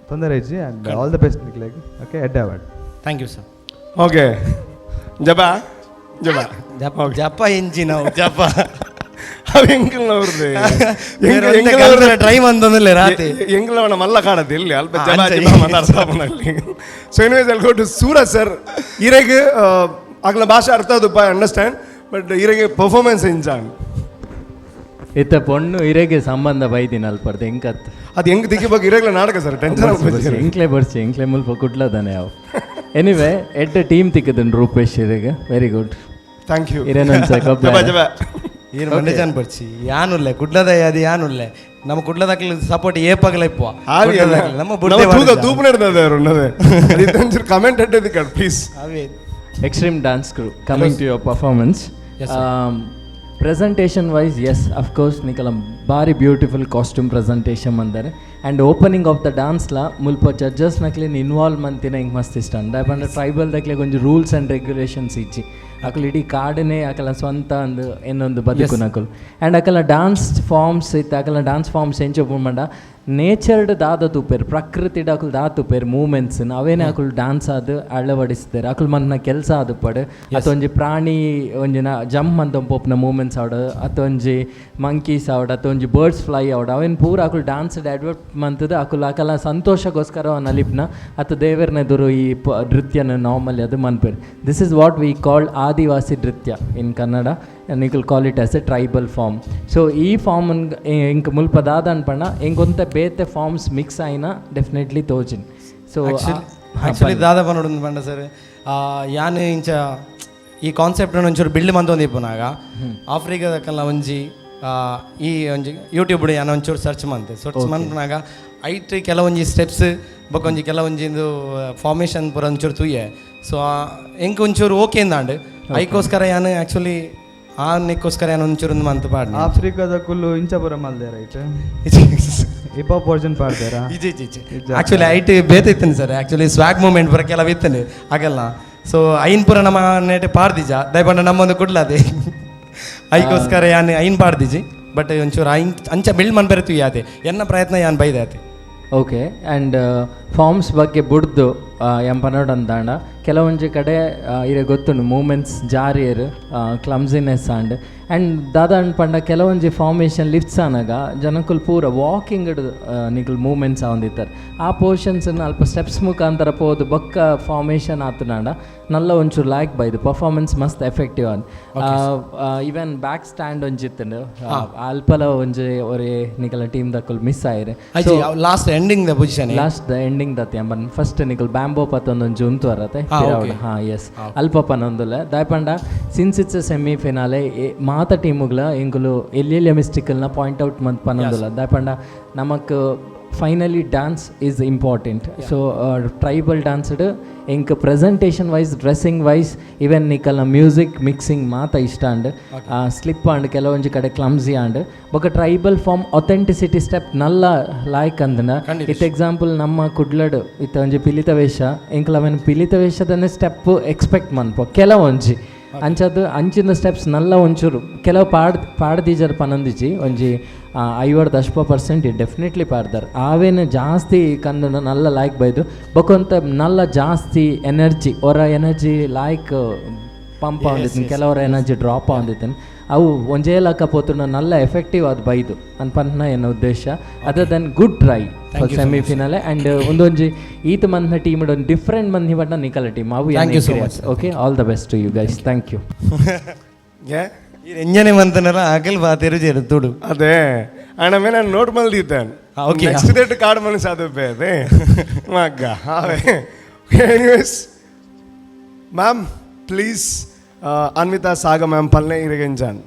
S7: ತೊಂದರೆ ಇಜ್ಜಿ and all the best ನಿಕ್ಲೆಗ್. Okay, ಎಡ್ಡೆ award.
S6: Thank you sir.
S2: Okay, Jaba Jaba.
S6: ಜಪ ಜಪ ಇಂಜಿ ನಾವು ಜಪ.
S2: ಅವು ಎಂಕಲ್ನವ್ರದ್ದು.
S6: ಟ್ರೈ ಬಂದೊಂದಿಲ್ಲ ರಾತ್ರಿ.
S2: ಎಂಗ್ಲವನ ಮಲ್ಲ ಕಾಡದು ಇಲ್ಲಿ ಅಲ್ಪ ಜನ
S6: ಅಂಚ.
S2: ಅರ್ಥ. So anyways, I'll go to Suraj sir. ಇರೆಗ್ ಅಗ್ಲ ಭಾಷೆ ಅರ್ಥ ಅದು ಅಂಡರ್ಸ್ಟ್ಯಾಂಡ್, ಬಟ್ ಇರೆಗೆ ಪರ್ಫಾರ್ಮೆನ್ಸ್ ಇಂಜಾನ್.
S8: ಇತ್ತ ಪೊಣ್ಣು ಇರೆಗೆ ಸಂಬಂಧ ಬೈದಿನ ಅಲ್ಪರ್ದು ಎಂಕತ್.
S2: ಅದು ಹೆಂಗ್ ದಿಕ್ಕಿ ಬಗ್ಗೆ ಇರೆಗ್ಲ ನಾಟಕ ಸರ್, ಟೆನ್ಷನ್.
S8: ಎಂಕ್ಲೆ ಬರ್ಸಿ ಎಂಕ್ಲೆ ಮುಲ್ಪ ಕುಡ್ಲದಾನೆ ಅವು. ಎನಿವೆ ಎಡ್ಡೆ ಟೀಮ್ ತಿಕ್ಕದನ್ ರೂಪೇಶ್ ಇರೆಗೆ, very good.
S2: Thank you.
S8: ಇರೇನೊಂದ್ಸ.
S2: ಜಬಾ ಜಬಾ.
S6: ಈರ್ ಮಂಡೆ ಬರ್ಚಿ ಯಾನುಲ್ಲೆ ಕುಡ್ಲದ ಅದು ಯಾನುಲ್ಲೆ ನಮ್ಮ ಕುಡ್ಲದಕ್ಲ ಸಪೋರ್ಟ್ ಏಪಗಲ ಇಪ್ಪುವ ನಮ್ಮ ಬುಡ್ಡೆ.
S2: ತೂಕ ತೂಪು ನಡೆದದೆ ఉన్నది ಅದು ಕಮೆಂಟ್ ಅಡ್ಡది ಕಡ್ ಪ್ಲೀಸ್.
S6: ಅವೇ.
S8: Extreme dance crew, coming to your performance.
S6: Yes, sir.
S8: Presentation wise, yes, of course, ನಿಕಲ ಬಾರಿ beautiful costume presentation ಮಂದರೆ. And opening of the ಡಾನ್ಸ್ಲ ಮುಲ್ಪ ಜಡ್ಜಸ್ ನಕ್ಲೆನ್ ಇನ್ವಾಲ್ವ್ ಮಂತಿನ ಎಂಕ್ ಮಸ್ತ್ ಇಷ್ಟ. ದಾಯೆ ಪಂಡ ಟ್ರೈಬಲ್ ದಕ್ಲೆಗ್ ಒಂಜಿ rules and regulations ಇಜ್ಜಿ. ಅಕುಲು ಇಡೀ ಕಾಡನೆ ಅಕಲ ಸ್ವಂತ ಅಂದ್ ಎನ್ನೊಂದು ಬದುಕುನಕುಲು. ಆ್ಯಂಡ್ ಅಕಲ ಡಾನ್ಸ್ ಫಾರ್ಮ್ಸ್ ಇತ್ತು. ಅಕಲ ಡಾನ್ಸ್ ಫಾರ್ಮ್ಸ್ ಎಂಚ ಪಂಡ ನೇಚರ್ಡ್ ದಾದ ತೂಪೆರ್, ಪ್ರಕೃತಿಡ್ ಅಕುಲು ದಾ ತೂಪೆರ್ ಮೂಮೆಂಟ್ಸ್, ಅವೇನೆ ಅಕುಲು ಡಾನ್ಸ್ ಆದ್ ಅಳವಡಿಸ್ತಾರೆ. ಅಕುಲು ಮನ್ನ ಕೆಲಸ ಆದುಪ್ಪಡ್, ಅತ್ತ ಒಂಜಿ ಪ್ರಾಣಿ ಒಂಜಿನ ಜಂಪ್ ಮಂತೊಂದು ಪೋಪುನ ಮೂಮೆಂಟ್ಸ್ ಆವಡ್, ಅತ್ತ ಒಂಜಿ ಮಂಕೀಸ್ ಆವಡ್, ಅತ್ತ ಒಂಜಿ ಬರ್ಡ್ಸ್ ಫ್ಲೈ ಆವಡ್, ಅವೇನ್ ಪೂರ ಅಕುಲು ಡಾನ್ಸ್ ಅಡ್ವರ್ಟ್ ಮಂತದ ಅಕುಲು ಅಕಲ ಸಂತೋಷಗೋಸ್ಕರ ನಲಿಪ್ನ ಅತ್ತ ದೇವೆರ್ನ ಎದುರು ಈ ನೃತ್ಯನ ನಾರ್ಮಲಿ ಅದು ಮನ್ಪೆರ್. This is what we called Adivasi ನೃತ್ಯ in Kannada. ನಿಕುಲ್ call it as a tribal form. So ಈ ಫಾರ್ಮ್ ಇಂಕ್ ಮುಲ್ಪ ದಾದ ಅನ್ಪಂಡ ಎಂಕೊಂತ ಬೇತೆ ಫಾರ್ಮ್ಸ್ ಮಿಕ್ಸ್ ಆಯಿನ ಡೆಫಿನೆಟ್ಲಿ ತೋಜಿನ್. ಸೊ
S6: ಆ್ಯಕ್ಚುಲಿ ದಾದ ಪನೊಡು ಪಂಡ ಸರ್, ಯಾನ್ ಇಂಚ ಈ ಕಾನ್ಸೆಪ್ಟ್ ಒಂಚೂರು ಬಿಲ್ಡ್ ಮಂತೊಂದು ಇಪ್ಪುನಾಗ ಆಫ್ರಿಕಾದಕ್ಕೆಲ್ಲ ಒಂಜಿ ಈ ಒಂಜಿ ಯೂಟ್ಯೂಬ್ ಯಾನ್ ಒಂಚೂರು ಸರ್ಚ್ ಮಂತೆ. ಸರ್ಚ್ ಮನ್ಪುನಾಗ ಐಟ್ ಕೆಲವೊಂಜಿ ಸ್ಟೆಪ್ಸ್ ಬೊಕ್ಕ ಒಂಜಿ ಕೆಲವೊಂಜಿ ಇಂದು ಫಾರ್ಮೇಷನ್ ಪೂರ ಒಂಚೂರು ತೂಯೆ. ಸೊ ಎಂಕ್ ಒಂಚೂರು ಓಕೆ ಇಂದಾಂಡ್. ಐಕೋಸ್ಕರ ಯಾನ್ ಆ್ಯಕ್ಚುಲಿ ಆ ನೆಕ್ಕೋಸ್ಕರ ಯಾನ್ ಒಂಚೂರು ಮಂತ್ ಪಾಡ್ನೆ.
S7: ಆಫ್ರಿಕಾದ Kullu ಇಂಚಪುರ ಮಲ್ದೆ right, hip hop version ಪಾಡ್ದಾರ?
S6: ಇಜ್ಜಿ ಇಜ್ಜಿ, ಆ್ಯಕ್ಚುಲಿ ಐಟ್ ಬೇತೆ ಇತ್ತೇನೆ sir. Actually swag moment ಪೂರ ಕೆಲವು ಇತ್ತೇನೆ ಆಗಲ್ಲ. ಸೊ ಐನ್ ಪೂರ ನಮ್ಮ ನೆಟ್ ಪಾಡ್ದಿಜ. ದಯಪಂಡ ನಮ್ಮೊಂದು ಕುಡ್ಲದೆ ಐಕೋಸ್ಕರ ಯಾನ್ ಐನ್ ಪಾಡ್ದಿಜಿ. ಬಟ್ ಒಂಚೂರು ಐನ್ ಅಂಚ ಬಿಲ್ಡ್ ಮನ್ಪೆರೆ ಯಾತೆ ಎನ್ನ ಪ್ರಯತ್ನ ಯಾನ್ ಬೈದೆ ಆತೆ.
S8: Okay, and forms ಬಗ್ಗೆ ಬುಡ್ದು ಎಂ ಪನೋಡ್ ಅಂದಾಂಡ ಕೆಲವೊಂಜಿ ಕಡೆ ಇರೆ ಗೊತ್ತುಂಡು ಮೂಮೆಂಟ್ಸ್ ಜಾರಿಯರ್ clumsiness and and ದಾದ ಪಂಡ ಕೆಲವೊಂಜಿ ಫಾರ್ಮೇಷನ್ ಲಿಫ್ಟ್ಸ್ ಆನಾಗ ಜನಕುಲು ಪೂರ ವಾಕಿಂಗ್ ನಿಕುಲು ಮೂಮೆಂಟ್ಸ್ ಆವೊಂದಿತ್ತಾರೆ. ಆ ಪೋರ್ಷನ್ಸ್ ಅಲ್ಪ ಸ್ಟೆಪ್ಸ್ ಮುಖಾಂತರ ಪೋದು ಬೊಕ್ಕ ಫಾರ್ಮೇಷನ್ ಆತನಾಂಡ ನಲ್ಲ ಒಂಚೂರು ಲಾಯ್ಕ್ ಬೈದು ಪರ್ಫಾರ್ಮೆನ್ಸ್ ಮಸ್ತ್ ಎಫೆಕ್ಟಿವ್ ಆದ್. Even back stand ಒಂಜಿ ಇತ್ತುಂಡು, ಅಲ್ಪಲ ಒಂಜಿ ಒರೇ ನಿಕಲ ಟೀಮ್ ದಕುಲು ಮಿಸ್ ಆಯ್ರೆ.
S6: Last ending the position.
S8: Last the ending ದತ್ತಿ ಅಂಬನ್ ಫಸ್ಟ್ ನಿಕಲ್ ಬ್ಯಾಂಬೋ ಪತ್ತೊಂದು ಒಂಜಿ ಉಂತು ವರತೆ. ಹಾಂ, ಎಸ್, ಅಲ್ಪ ಪನೊಂದುಲ್ಲ. ದಾಯಪಂಡ since it's a semi finale, ಮಾತ ಟೀಮುಗ್ಲ ಎಂಕುಲು ಎಲ್ಲೆಲ್ಲ ಮಿಸ್ಟೇಕ್ನ ಪಾಯಿಂಟ್ ಔಟ್ ಮಂತ್ ಪನೊಂದುಲ್ಲ. ದಾಯಪಂಡ ನಮಕ್ finally dance is important. So tribal danced ಎಂಕ್ presentation wise, dressing wise, even ನಿಕಲ್ನ music mixing ಮಾತ ಇಷ್ಟ and slip and ಕೆಲವೊಂಜಿ ಕಡೆ ಕ್ಲಮ್ಸಿ ಆಂಡ್. ಬೊಕ tribal form authenticity step ನಲ್ಲ ಲಾಯ್ಕ್ ಅಂದನ. ಇತ್ ಎಕ್ಸಾಂಪಲ್ ನಮ್ಮ ಕುಡ್ಲಡ್ ಇತ್ತ ಒಂಜಿ ಪಿಲಿತ ವೇಷ, ಎಂಕುಲು ಅವೆನ್ ಪಿಲಿತ ವೇಷದನ್ನೇ ಸ್ಟೆಪ್ ಎಕ್ಸ್ಪೆಕ್ಟ್ ಮನ್ಪೊ. ಕೆಲವೊಂಜಿ ಅಂಚದು ಅಂಚಿನ ಸ್ಟೆಪ್ಸ್ ನಲ್ಲ ಒಂಚೂರು ಕೆಲವು ಪಾಡ್ ಪಾಡ್ದೀಜರ್ ಪನೊಂದಿಜಿ. ಒಂಜಿ 50ರ್ದ್ 60% ಡೆಫಿನೆಟ್ಲಿ ಪಾಡ್ದಾರ್. ಆವೇನು ಜಾಸ್ತಿ ಕಂದನ ನಲ್ಲ ಲಾಯ್ಕ್ ಬೈದು. ಬೊಕೊಂತ ನಲ್ಲ ಜಾಸ್ತಿ ಎನರ್ಜಿ, ಹೊರ energy like pump ಆವೊಂದಿತ್ತಿನ, ಕೆಲವರ ಎನರ್ಜಿ ಡ್ರಾಪ್ ಆವೊಂದಿತ್ತಿನ. ಅವು ಒಂಜೇ ಲಕ್ಕ ಪೋತುಂಡ ನಲ್ಲ ಎಫೆಕ್ಟಿವ್ ಅದು ಬೈದು ಅನ್ಪನ್ನ ಎನ್ನ ಉದ್ದೇಶ. Other than good try for semi finale. And ಒಂದೊಂಜಿ ಈತ ಮಂತ್ನ ಟೀಮ್ ಒಂದು ಡಿಫ್ರೆಂಟ್ ಮಂತ್ ಬಟ್ ನಿಕಲ ಟೀಮ್ ಅವು.
S6: Thank you so much.
S8: Okay, all the best to you guys. Thank you.
S6: ಈ ಎಂಜನೆ ಮಂತನಲ್ಲ ಅಗಲ್ ಬಾ ತೆರುಜೇರು ತುಡು.
S2: ಅದೇ ಆಮೇಲೆ ನಾನು note ಮಲ್ದಿದ್ದೇನೆ.
S6: Okay.
S2: Next date card ಮನಸ್ಸು ಅದು ಬೇರೆ ಮಗ್ಗ. Anyways ma'am, please, Anvita ಸಾಗ ಮ್ಯಾಮ್ ಪಲ್ಲೆ ಇರಗಂಜಾನ್.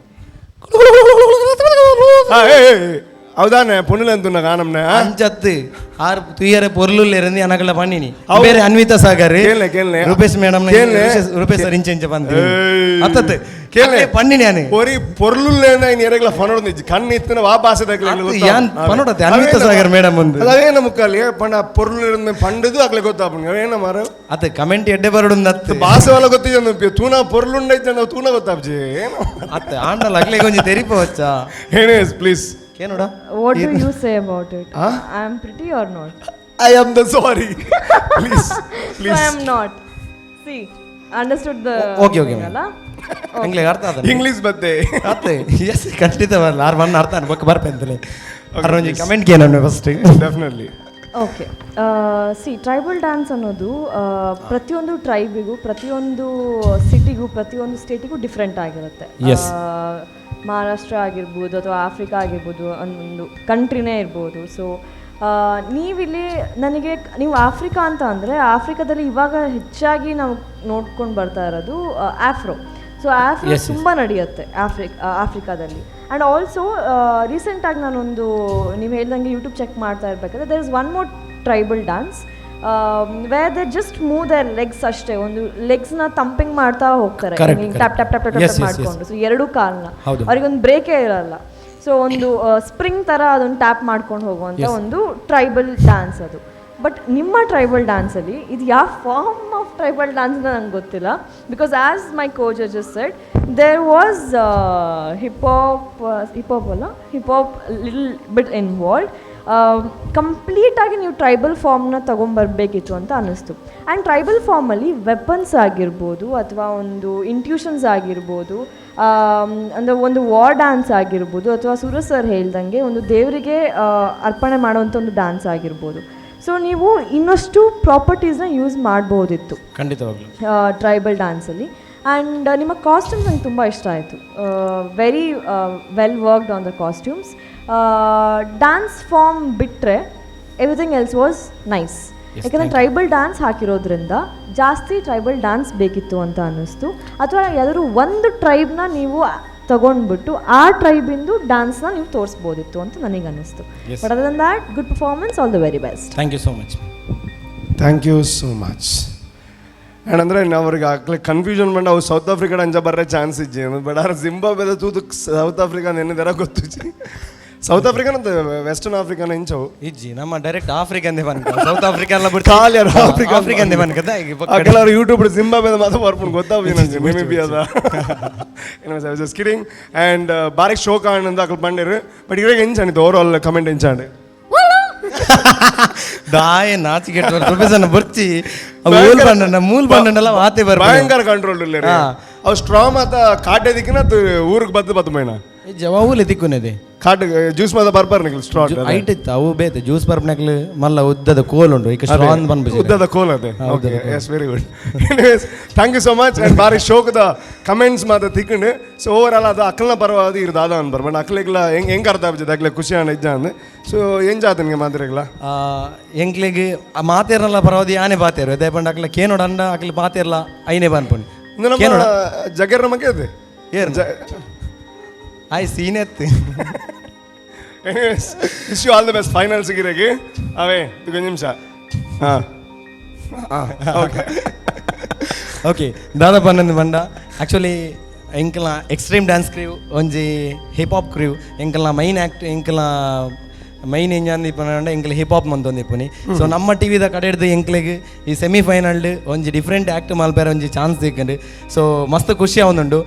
S2: ಹೌದಾನೆ ಪುನಲಂತುನ್ನ ಕಾಣಮ್ನೆ.
S6: ಅಂಚತ್ತು ಆರ್ ತುಯ್ಯರೆ ಪೊರ್ಲುಲ್ಲೆ ಇರಂದಿ ಅನಗಲ ಪನ್ನಿನಿ. ಬೇರೆ ಅನ್ವಿತಾ ಸಾಗರ್.
S2: ಕೇಳ್ನೆ, ಕೇಳ್ನೆ.
S6: ರೂಪೇಶ್ ಮೇಡಮ್.
S2: ಕೇಳ್ನೆ.
S6: ರೂಪೇಶ್ ಸರ್ ಇಂಚ ಇಂಚ ಬಂದು
S2: ಏಯ್.
S6: ಅತ್ತತ್ತು.
S2: ಕೇಳ್ನೆ.
S6: ಪನ್ನಿನಿ ಯಾನು.
S2: ಒರಿ ಪೊರ್ಲುಲ್ಲೇನ ಇನ್ ಎರೆಗ್ಲ ಫನೋಡ್ ಕಣ್ಣು ಇತ್ತಿನ ವಾ ಭಾಷೆ.
S6: ಅದು ಯಾನ್ ಪನೋಡತ್ತೆ, ಅನ್ವಿತಾ ಸಾಗರ್ ಮೇಡಮ್ ಒಂದು.
S2: ಅದೇನ ಮುಕ್ಕಾಲಿ ಪಂಡ ಪೊರ್ಲು ಪಂಡದು ಅಕ್ಲೆ ಗೊತ್ತಾಪುಂಡು ಅವೇನ ಮಾರ.
S6: ಅತ್ತ ಕಮೆಂಟ್ ಎಡ್ಡೆ ಬರಡುಂದು ಅತ್ತು.
S2: ಭಾಷೆ ವಲ್ಲ ಗೊತ್ತಿದ್ದ ತೂನ ಪೊರ್ಲುಂಡೈತೆ ತೂನ ಗೊತ್ತಾಪ್ಜಿ ಏನು.
S6: ಅತ್ತ ಆಂಡಲ ಅಗ್ಲೆ ಕೊಂಚ ತೆರಿಪ ವಚ್ಚ.
S2: Anyways please.
S6: ಕೇನೋಡ.
S3: What do you say about it? I am pretty or not?
S2: I am the sorry, please.
S3: So
S2: please.
S3: I am not. See, understood the
S6: Okay,
S3: thing
S6: ma'am.
S3: ಅಲ್ಲ?
S6: ಎಂಗ್ಲೆ ಅರ್ಥ ಆತ.
S2: ಇಂಗ್ಲಿಷ್ ಬತ್ತೆ.
S6: ಅತ್ತೆ, ಎಸ್, ಖಂಡಿತ ಬರಲ್ಲ. ಆರ್ ಬಣ್ಣ ಅರ್ಥ ಬೊಕ್ಕ ಬರ್ಪೆಂತಲೇ ಆರ್ ಒಂಜಿ comment ಕೇನೊಂಡು first.
S2: Definitely.
S3: Okay, C, tribal dance ಅನ್ನೋದು ಪ್ರತಿಯೊಂದು ಟ್ರೈಬಿಗೂ, ಪ್ರತಿಯೊಂದು ಸಿಟಿಗೂ, ಪ್ರತಿಯೊಂದು ಸ್ಟೇಟಿಗೂ ಡಿಫ್ರೆಂಟ್ ಆಗಿರುತ್ತೆ. ಮಹಾರಾಷ್ಟ್ರ ಆಗಿರ್ಬೋದು ಅಥವಾ ಆಫ್ರಿಕಾ ಆಗಿರ್ಬೋದು, ಒಂದು ಕಂಟ್ರಿನೇ ಇರ್ಬೋದು. ಸೊ ನೀವಿಲ್ಲಿ ನನಗೆ ನೀವು ಆಫ್ರಿಕಾ ಅಂತ ಅಂದರೆ, ಆಫ್ರಿಕಾದಲ್ಲಿ ಇವಾಗ ಹೆಚ್ಚಾಗಿ ನಾವು ನೋಡ್ಕೊಂಡು ಬರ್ತಾ ಇರೋದು afro. So afro ತುಂಬ ನಡೆಯುತ್ತೆ ಆಫ್ರಿಕಾದಲ್ಲಿ. ಆ್ಯಂಡ್ ಆಲ್ಸೋ ರೀಸೆಂಟಾಗಿ ನಾನೊಂದು ನೀವು ಹೇಳ್ದಂಗೆ ಯೂಟ್ಯೂಬ್ ಚೆಕ್ ಮಾಡ್ತಾ ಇರ್ಬೇಕಾದ್ರೆ, there is one more tribal dance where they just move their legs ಅಷ್ಟೇ. ಒಂದು ಲೆಗ್ಸ್ನ ಥಂಪಿಂಗ್ ಮಾಡ್ತಾ ಹೋಗ್ತಾರೆ, tap tap tap tap ಮಾಡಿಕೊಂಡು. ಸೊ ಎರಡೂ ಕಾಲ್ನ. ಅವ್ರಿಗೊಂದು ಬ್ರೇಕೇ ಇರಲ್ಲ. So ಒಂದು ಸ್ಪ್ರಿಂಗ್ ಥರ ಅದನ್ನು ಟ್ಯಾಪ್ ಮಾಡ್ಕೊಂಡು ಹೋಗುವಂಥ ಒಂದು ಟ್ರೈಬಲ್ ಡ್ಯಾನ್ಸ್ ಅದು. ಬಟ್ ನಿಮ್ಮ ಟ್ರೈಬಲ್ ಡ್ಯಾನ್ಸಲ್ಲಿ ಇದು ಯಾವ form of tribal dance ಅಂತ ನಂಗೆ ಗೊತ್ತಿಲ್ಲ, because as my co judges said there was hip hop, hip hop ಅಲ್ಲ, hip hop little bit involved. ಕಂಪ್ಲೀಟಾಗಿ ನೀವು ಟ್ರೈಬಲ್ ಫಾರ್ಮ್ನ ತೊಗೊಂಬರ್ಬೇಕಿತ್ತು ಅಂತ ಅನ್ನಿಸ್ತು. ಆ್ಯಂಡ್ ಟ್ರೈಬಲ್ ಫಾರ್ಮಲ್ಲಿ ವೆಪನ್ಸ್ ಆಗಿರ್ಬೋದು ಅಥವಾ ಒಂದು ಇಂಟ್ಯೂಷನ್ಸ್ ಆಗಿರ್ಬೋದು, ಅಂದರೆ ಒಂದು ವಾರ್ ಡ್ಯಾನ್ಸ್ ಆಗಿರ್ಬೋದು, ಅಥವಾ ಸೂರಜ್ ಸರ್ ಹೇಳ್ದಂಗೆ ಒಂದು ದೇವರಿಗೆ ಅರ್ಪಣೆ ಮಾಡುವಂಥ ಒಂದು ಡ್ಯಾನ್ಸ್ ಆಗಿರ್ಬೋದು. ಸೊ ನೀವು ಇನ್ನಷ್ಟು ಪ್ರಾಪರ್ಟೀಸ್ನ ಯೂಸ್ ಮಾಡ್ಬೋದಿತ್ತು
S6: ಖಂಡಿತವಾಗ್ಲು
S3: ಟ್ರೈಬಲ್ ಡ್ಯಾನ್ಸಲ್ಲಿ. ಆ್ಯಂಡ್ ನಿಮ್ಮ ಕಾಸ್ಟ್ಯೂಮ್ಸ್ ನಂಗೆ ತುಂಬ ಇಷ್ಟ ಆಯಿತು. Very well worked on the costumes. Dance form ಬಿಟ್ಟರೆ everything else was nice. ಯಾಕಂದರೆ ಟ್ರೈಬಲ್ ಡ್ಯಾನ್ಸ್ ಹಾಕಿರೋದ್ರಿಂದ ಜಾಸ್ತಿ ಟ್ರೈಬಲ್ ಡ್ಯಾನ್ಸ್ ಬೇಕಿತ್ತು ಅಂತ ಅನ್ನಿಸ್ತು. ಅಥವಾ ಯಾವ್ದಾದ್ರು ಒಂದು ಟ್ರೈಬ್ನ ನೀವು ತಗೊಂಡ್ಬಿಟ್ಟು ಆ ಟ್ರೈಬಿಂದು ಡ್ಯಾನ್ಸ್ನ ನೀವು ತೋರಿಸ್ಬೋದಿತ್ತು ಅಂತ ನನಗೆ ಅನ್ನಿಸ್ತು. But other than that, good performance, all the very best.
S6: Thank you so much.
S2: Thank you so much. And ಅಂದರೆ ನಾವು ಅವ್ರಿಗೆ ಆಗ್ಲಿ ಕನ್ಫ್ಯೂಷನ್ ಮಾಡಿ ಅವು ಸೌತ್ ಆಫ್ರಿಕಾ ಅಂಜ ಬರ್ರೆ ಚಾನ್ಸ್ ಇಜ್ಜಿ, ಬಟ್ ಆರ್ ಜಿಂಬಾಬ್ವೆದ ತೂತು ಸೌತ್ ಆಫ್ರಿಕಾ ನೆನ್ನೆದರ ಗೊತ್ತು. ಸೌತ್ ಆಫ್ರಿಕಾ ಅಂತ ವೆಸ್ಟರ್ನ್ ಆಫ್ರಿಕಾನ ಇಂಚವು
S6: ಇಜ್ಜಿ ನಮ್ಮ ಡೈರೆಕ್ಟ್ ಆಫ್ರಿಕಾ ಅಂದೇ ಬನ್ಕ, ಸೌತ್ ಆಫ್ರಿಕಾ ಎಲ್ಲ ಬಿಟ್ಟು
S2: ಖಾಲಿ ಅದು ಆಫ್ರಿಕಾ.
S6: ಆಫ್ರಿಕಾ ಅಂದೇ ಬನ್ಕದ.
S2: ಕೆಲವರು ಯೂಟ್ಯೂಬ್ ಜಿಂಬಾಬ್ವೆದ ಮಾತ್ರ ಬರ್ಪುಂಡು ಗೊತ್ತಾಗ ನಮಿಬಿಯಾದ. Just kidding. And ಬಾರಿ ಶೋಕ್ ಆನಂದ ಅಕಲ್ ಬಂದಿರು. ಬಟ್ ಇವಾಗ ಎಂಚಾಂಡ್ over all comment ಎಂಚಾಂಡ್?
S6: ದಾಯ ನಾಚಿಕೆ ಪ್ರೊಫೆಸರ್ ಬರ್ಚಿ ಮೂಲ್ ಬಂಡ ಮೂಲ್ ಬಂಡಲ್ಲ ಮಾತೆ ಬರ್
S2: ಭಯಂಕರ ಕಂಟ್ರೋಲ್ ಇಲ್ಲ. ಅವು ಸ್ಟ್ರಾ ಮಾತ ಕಾಟೆದಿಕ್ಕಿನ ಊರಿಗೆ ಬದ್ದು ಬತ್ತು ಮೈನ.
S6: ಜವಾಬುಲೆ ತಿಕ್ಕುನೆದೆ.
S2: ಕಾಟ್ ಜ್ಯೂಸ್ ಮಾತ ಬರ್ಬಾರ್ ನಿಕ್ಲು ಸ್ಟ್ರಾ.
S6: ಐಟ್ ಇತ್ತು ಅವು ಬೇತೆ ಜ್ಯೂಸ್ ಬರ್ಪನಕ್ಲು ಮಲ್ಲ ಉದ್ದದ ಕೋಲ್ ಉಂಟು, ಈಗ ಸ್ಟ್ರಾ ಅಂದ್ ಪನ್ಪುಜೆರ್.
S2: ಉದ್ದದ ಕೋಲ್ ಅದೇ. Okay, yes, very good. Anyways, thank you so much. And ಬಾರಿ ಶೋಕದ ಕಮೆಂಟ್ಸ್ ಮಾತ ತಿಕ್ಕಂಡು. So over all ಅದು ಅಕ್ಕಲ್ನ ಪರವಾದ ಇರು ದಾದ ಅನ್ಬರ್, ಬಟ್ ಅಕ್ಲೆಗ್ಲ ಹೆಂಗ್ ಹೆಂಗ್ ಅರ್ಥ ಆಗಿದೆ, ಅಕ್ಲೆ ಖುಷಿ ಆಂಡ ಇಜ್ಜ ಅಂದ್. ಸೊ ಎಂಜಾತನಿಗೆ ಮಾತಿರಗ್ಲ?
S6: ಎಂಕ್ಲೆಗ್ ಮಾತೇರ್ನಲ್ಲ ಪರವಾದಿ ಆನೆ ಪಾತೇರು ಅದೇ ಪಂಡ ಅಕ್ಲೆ ಕೇನೋಡ ಅಂಡ ಅಕ್ಲೆ ಪಾತೇರ್ಲ ಐನೆ ಪನ್ಪುಂಡು.
S2: ಇಂದು ನಮ್ಮ ಜಗರ್ ನಮಗೆ ಅದೇ
S6: ಏರ್ ಆಯ್ ಸೀನ್ ಎತ್ತು.
S2: Anyways, wish you all the best finals ಗಿರಗಿ. ಅವೇ ಒಂದು ನಿಮಿಷ. ಹಾಂ ಹಾಂ ಓಕೆ.
S6: ಓಕೆ, ದಾದ ಪನ್ನೊಂದು ಬಂಡ ಆ್ಯಕ್ಚುಲಿ ಎಂಕಲ್ನ ಎಕ್ಸ್ಟ್ರೀಮ್ ಡ್ಯಾನ್ಸ್ ಕ್ರೀವ್ ಒಂಜಿ ಹಿಪ್ ಹಾಪ್ ಕ್ರೀವ್ ಎಂಕಲ್ನ ಮೈನ್ ಆ್ಯಕ್ಟ್ ಎಂಕಲ್ನ ಮೈನ್ ಎಂಜಾನ್ ಇಪ್ಪನ ಎಂಕಲ್ ಹಿಪ್ ಹಾಪ್ ಮಂತೊಂದು ಇಪ್ಪುನಿ. ಸೊ ನಮ್ಮ ಟಿ ವಿದ ಕಡೆ ಹಿಡ್ದು ಎಂಕ್ಲೆಗ್ ಈ ಸೆಮಿಫೈನಲ್ ಒಂಜಿ ಡಿಫ್ರೆಂಟ್ ಆ್ಯಕ್ಟ್ ಮಲ್ಪೆರೆ ಒಂಜಿ ಚಾನ್ಸ್ ತಿಕ್ಕಂಡು. ಸೊ ಮಸ್ತ್ ಖುಷಿ ಆವೊಂದುಂಡು,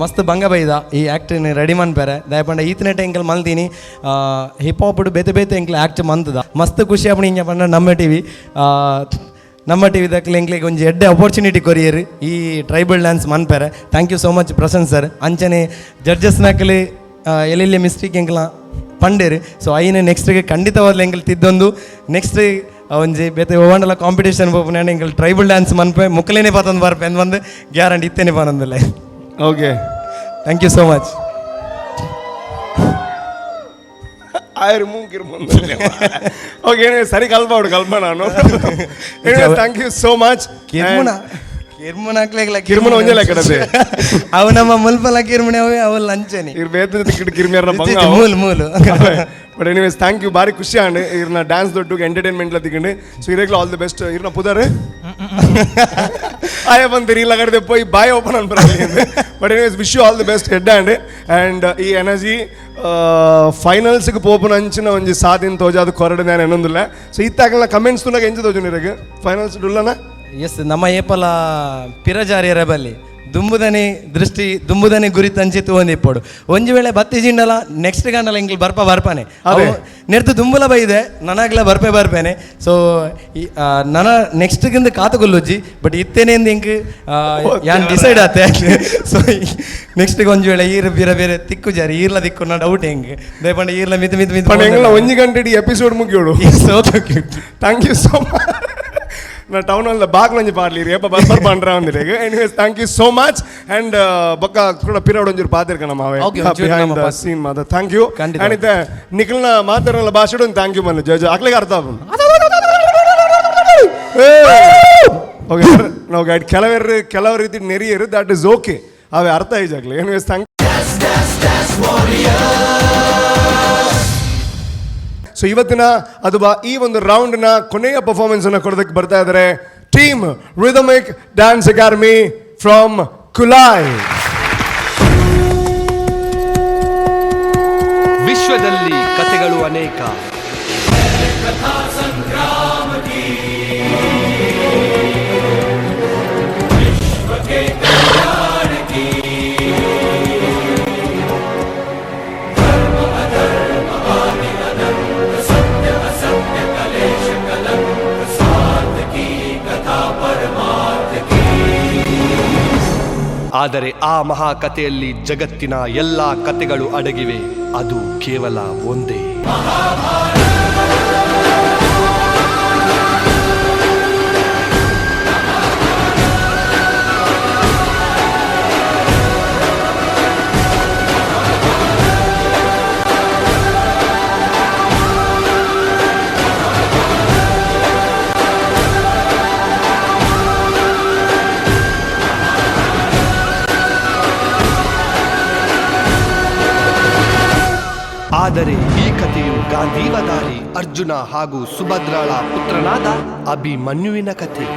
S6: ಮಸ್ತ್ ಬಂಗ ಬೈದ ಈ ಆ್ಯಕ್ಟ್ ರೆಡಿ ಮನ್ಪೆರೆ. ದಯಪಂಡ ಈತನೆಟ ಎಂಕಲ್ ಮಲ್ತೀನಿ ಹಿಪ್ ಹಾಪ್ ಬೇತೆ ಬೇತೆ ಎಂಕ್ಲೆ ಆ್ಯಕ್ಟ್ ಮಂತದ ಮಸ್ತ್ ಖುಷಿ ಆಪುಂಡು. ಇಂಜ ಪಂಡ ನಮ್ಮ ಟಿ ವಿ ನಮ್ಮ ಟಿ ವಿ ದಕ್ಲೆ ಎಂಕ್ಲೆಗ್ ಒಂಜಿ ಎಡ್ಡೆ ಅಪರ್ಚುನಿಟಿ ಕೊರಿಯರ್ ಈ ಟ್ರೈಬಲ್ ಡ್ಯಾನ್ಸ್ ಮನ್ಪೆರೆ. Thank you so much Prasanth sir. ಅಂಚನೆ ಜಡ್ಜಸ್ ನಕಲಿ ಎಲ್ಲೆಲ್ಲಿ ಮಿಸ್ಟೇಕ್ ಎಂಕ್ಲ ಪಂಡೇರು. ಸೊ ಐನ ನೆಕ್ಸ್ಟ್ಗೆ ಖಂಡಿತವಾದ್ಲ ಎಂಕಲ್ ತಿದ್ದೊಂದು ನೆಕ್ಸ್ಟ್ ಒಂಜಿ ಬೇತೆ ಒವಂಡಲ ಕಾಂಪಿಟೇಷನ್ ಪೋಪುನ ಎಂಕಲ್ ಟ್ರೈಬಲ್ ಡ್ಯಾನ್ಸ್ ಮನ್ಪೆ ಮುಕ್ಕಲೇನೆ ಪಾತೊಂದು ಬರ್ಪೆ ಅಂದ್ ಬಂದು ಗ್ಯಾರಂಟಿ ಇತ್ತೇನೆ ಪಾನೊಂದಿಲ್ಲ.
S2: Okay,
S6: thank you so much.
S2: ಆಯ್ರು ಮೂಗಿರ್ಬೋದು. Okay, ಸರಿ ಕಲ್ಪ ಅವಡು ಕಲ್ಪ ನಾನು. Thank you so much.
S6: ಕಿರ್ಮುನ ಕಿರ್ಮುನ ಹಾಕ್ಲಿಲ್ಲ.
S2: ಕಿರ್ಮುನ ಒಂಜೆ ಲೆಕ್ಕಡದೆ.
S6: ಅವು ನಮ್ಮ ಮುಲ್ಪಲ ಕಿರ್ಮುನೆ ಅವೆ ಅವು ಲಂಚನೆ.
S2: ಇರ್ ಬೇತ ತಿಕ್ಕಿಡ್ ಕಿರ್ಮಿಯರ್ನ ಬಂಗ.
S6: ಮೂಲು ಮೂಲು.
S2: But anyways thank you, ಬಾರಿ ಖುಷಿ ಆಂಡ್ ಇರ್ನ ಡ್ಯಾನ್ಸ್ ದೊಡ್ಡ ಎಂಟರ್ಟೈನ್ಮೆಂಟ್ ತಿಕ್ಕಂಡು. ಸೊ ಇರೇಗ್ಲ all the best. ಇರ್ನ ಪುದರ್ ಆಯ ಬಂದಿರಿ ಇಲ್ಲ ಕಡೆ ಪೋಯಿ ಬಾಯ್ ಓಪನ್ ಅನ್ಬರಲಿ. But anyways wish you all the best head and and ಈ ಎನರ್ಜಿ ಫೈನಲ್ಸ್ಗೆ ಪೋಪುನ ಅಂಚಿನ ಒಂಜಿ ಸಾದಿನ ತೋಜಾದ ಕೊರಡು ನಾನು ಏನೊಂದಿಲ್ಲ. ಸೊ ಇತ್ತಾಗಲ್ಲ ಕಮೆಂಟ್ಸ್ ತುನಾಗ ಎಂಜ ತೋಜು ನಿರಗ್ ಫೈನಲ್ಸ್ ಡುಲ್ಲನ?
S6: ಎಸ್, ನಮ್ಮ ಏಪಲ ಪಿರಜಾರಿಯರ ಬಲ್ಲಿ ದುಂಬುದನೆ ದೃಷ್ಟಿ ದುಂಬುದನೆ ಗುರಿ ತಂಚಿ ತೂವೊಂದಿಪ್ಪೊಡು. ಒಂಜಿ ವೇಳೆ ಬತ್ತಿ ಜಿಂಡಲ ನೆಕ್ಸ್ಟ್ ಗಂಡಲ ಎಂಕ್ಲು ಬರ್ಪ ಬರ್ಪಾನೆ
S2: ಅದೇ.
S6: ನೆರ್ದು ದುಂಬುಲ ಬೈದೆ ನನಗ್ಲ ಬರ್ಪೆ ಬರ್ಪೇನೆ. ಸೊ ನನ ನೆಕ್ಸ್ಟ್ ಗಿಂದ ಕಾತುಕೊಲ್ಲುಜ್ಜಿ, ಬಟ್ ಇತ್ತೇನೆ ಎಂಕ್ ಯಾನ್ ಡಿಸೈಡ್ ಆತೆ. ಸೊ ನೆಕ್ಸ್ಟ್ ಒಂಜಿ ವೇಳೆ ಈರ್ ಬೇರೆ ಬೇರೆ ತಿಕ್ಕು ಜಾರಿ ಈರ್ಲ ದಿಕ್ಕು ನಾ ಡೌಟ್ ಹೆಂಗ್ ದಯಪಂಡ ಈರ್ಲ ಮಿತ್ ಮಿತ್ ಮಿತ್.
S2: ಪಂಡ ಎಂಗ್ಲ ಒಂಜಿ ಗಂಟೆ ಎಪಿಸೋಡ್ ಮುಗಿಯೋಡು.
S6: Okay,
S2: thank you so much. ನಾ ಟೌನ್ ಅಲ್ಲಿ ಬಾಗ್ಲಂಜಿ ಪಾಡ್ಲಿ ಏಪ ಬರ್ಬರ್ ಪಂಡ್ರ ಒಂದಿರೇಗ. Anyways thank you so much. And ಬೊಕ್ಕ ಕೂಡ ಪಿರೌಡ್ ಒಂಜೂರು ಪಾತಿರ್ಕ ನಮ್ಮ
S6: Okay, ಒಂಚೂರು
S2: ಬಿಹೈಂಡ್
S6: ನಮ್ಮ
S2: the scene ಮಾತ. Thank you.
S6: ಖಂಡಿತ.
S2: ಅಂಡ್ ಇತ್ತೆ ನಿಖಲ್ನ ಮಾತಾಡಲ್ಲ ಭಾಷೆ ಒಂದು thank you ಮಲ್ಲ ಜಯ ಜಯ ಅಕ್ಲಿಗೆ ಅರ್ಥ ಆಪುಂಡು. ಓಕೆ, ನಾವು ಗೈಡ್ ಕೆಲವರು ಕೆಲವು ರೀತಿ ನೆರಿಯರು, that is okay, ಅವೇ ಅರ್ಥ ಐಜಾಗ್ಲಿ. Anyways thank. So ಇವತ್ತಿನ ಅಥವಾ ಈ ಒಂದು ರೌಂಡ್ನ ಕೊನೆಯ ಪರ್ಫಾರ್ಮೆನ್ಸ್ ಅನ್ನು ಕೊಡೋದಕ್ಕೆ ಬರ್ತಾ ಇದ್ದಾರೆ team rhythmic dance academy from Kulai.
S9: ವಿಶ್ವದಲ್ಲಿ ಕಥೆಗಳು ಅನೇಕ. ಆದರೆ ಆ ಮಹಾಕಥೆಯಲ್ಲಿ ಜಗತ್ತಿನ ಎಲ್ಲ ಕಥೆಗಳು ಅಡಗಿವೆ. ಅದು ಕೇವಲ ಒಂದೇ. ಆದರೆ ಈ ಕಥೆಯು ಗಾಂಧೀವಧಾರಿ ಅರ್ಜುನ ಹಾಗೂ ಸುಭದ್ರಾಳ ಪುತ್ರನಾದ ಅಭಿಮನ್ಯುವಿನ ಕಥೆ.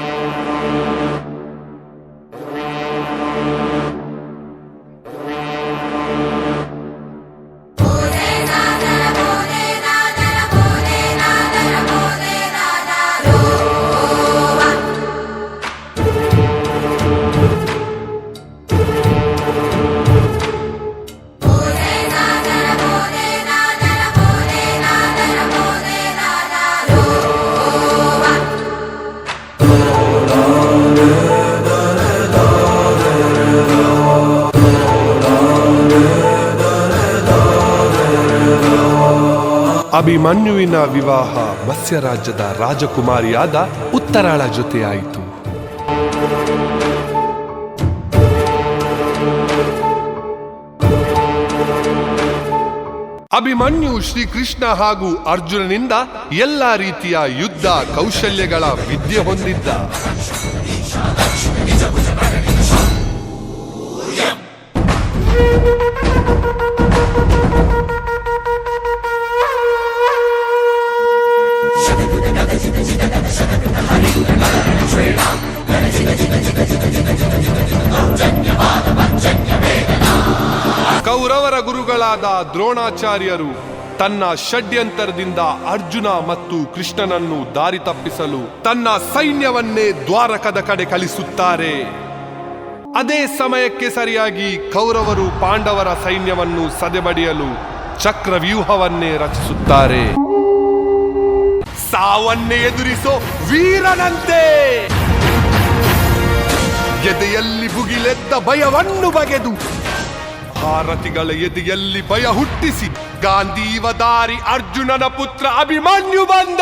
S9: ಅಭಿಮನ್ಯುವಿನ ವಿವಾಹ ಮತ್ಸ್ಯರಾಜ್ಯದ ರಾಜಕುಮಾರಿಯಾದ ಉತ್ತರಾಳ ಜೊತೆಯಾಯಿತು. ಅಭಿಮನ್ಯು ಶ್ರೀಕೃಷ್ಣ ಹಾಗೂ ಅರ್ಜುನನಿಂದ ಎಲ್ಲ ರೀತಿಯ ಯುದ್ಧ ಕೌಶಲ್ಯಗಳ ವಿದ್ಯೆ ಹೊಂದಿದ್ದ. ಕೌರವರ ಗುರುಗಳಾದ ದ್ರೋಣಾಚಾರ್ಯರು ತನ್ನ ಷಡ್ಯಂತರದಿಂದ ಅರ್ಜುನ ಮತ್ತು ಕೃಷ್ಣನನ್ನು ದಾರಿ ತಪ್ಪಿಸಲು ತನ್ನ ಸೈನ್ಯವನ್ನೇ ದ್ವಾರಕದ ಕಡೆ ಕಳಿಸುತ್ತಾರೆ. ಅದೇ ಸಮಯಕ್ಕೆ ಸರಿಯಾಗಿ ಕೌರವರು ಪಾಂಡವರ ಸೈನ್ಯವನ್ನು ಸದೆಬಡಿಯಲು ಚಕ್ರವ್ಯೂಹವನ್ನೇ ರಚಿಸುತ್ತಾರೆ. ಸಾವನ್ನೇ ಎದುರಿಸೋ ವೀರನಂತೆ ಎದೆಯಲ್ಲಿ ಭುಗಿಲೆದ್ದ ಭಯವನ್ನು ಬಗೆದು ಭಾರತಿಗಳ ಎದೆಯಲ್ಲಿ ಭಯ ಹುಟ್ಟಿಸಿ ಗಾಂಧೀವದಾರಿ ಅರ್ಜುನನ ಪುತ್ರ ಅಭಿಮನ್ಯು ಬಂದ.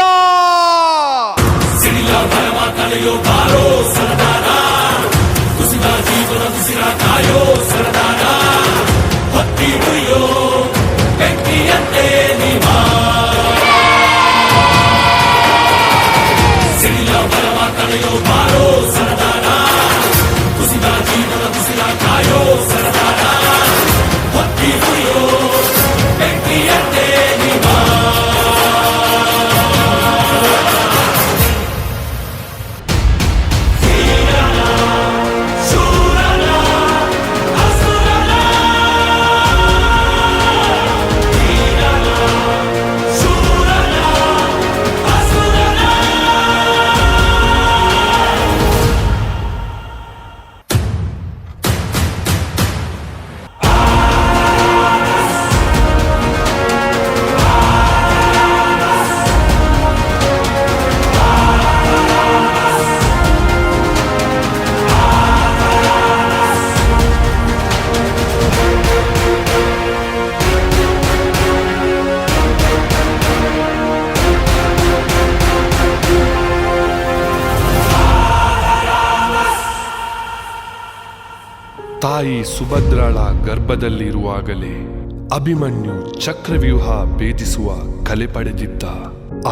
S9: ತಾಯಿ ಸುಭದ್ರಾಳ ಗರ್ಭದಲ್ಲಿರುವಾಗಲೇ ಅಭಿಮನ್ಯು ಚಕ್ರವ್ಯೂಹ ಭೇದಿಸುವ ಕಲೆ ಪಡೆದಿದ್ದ.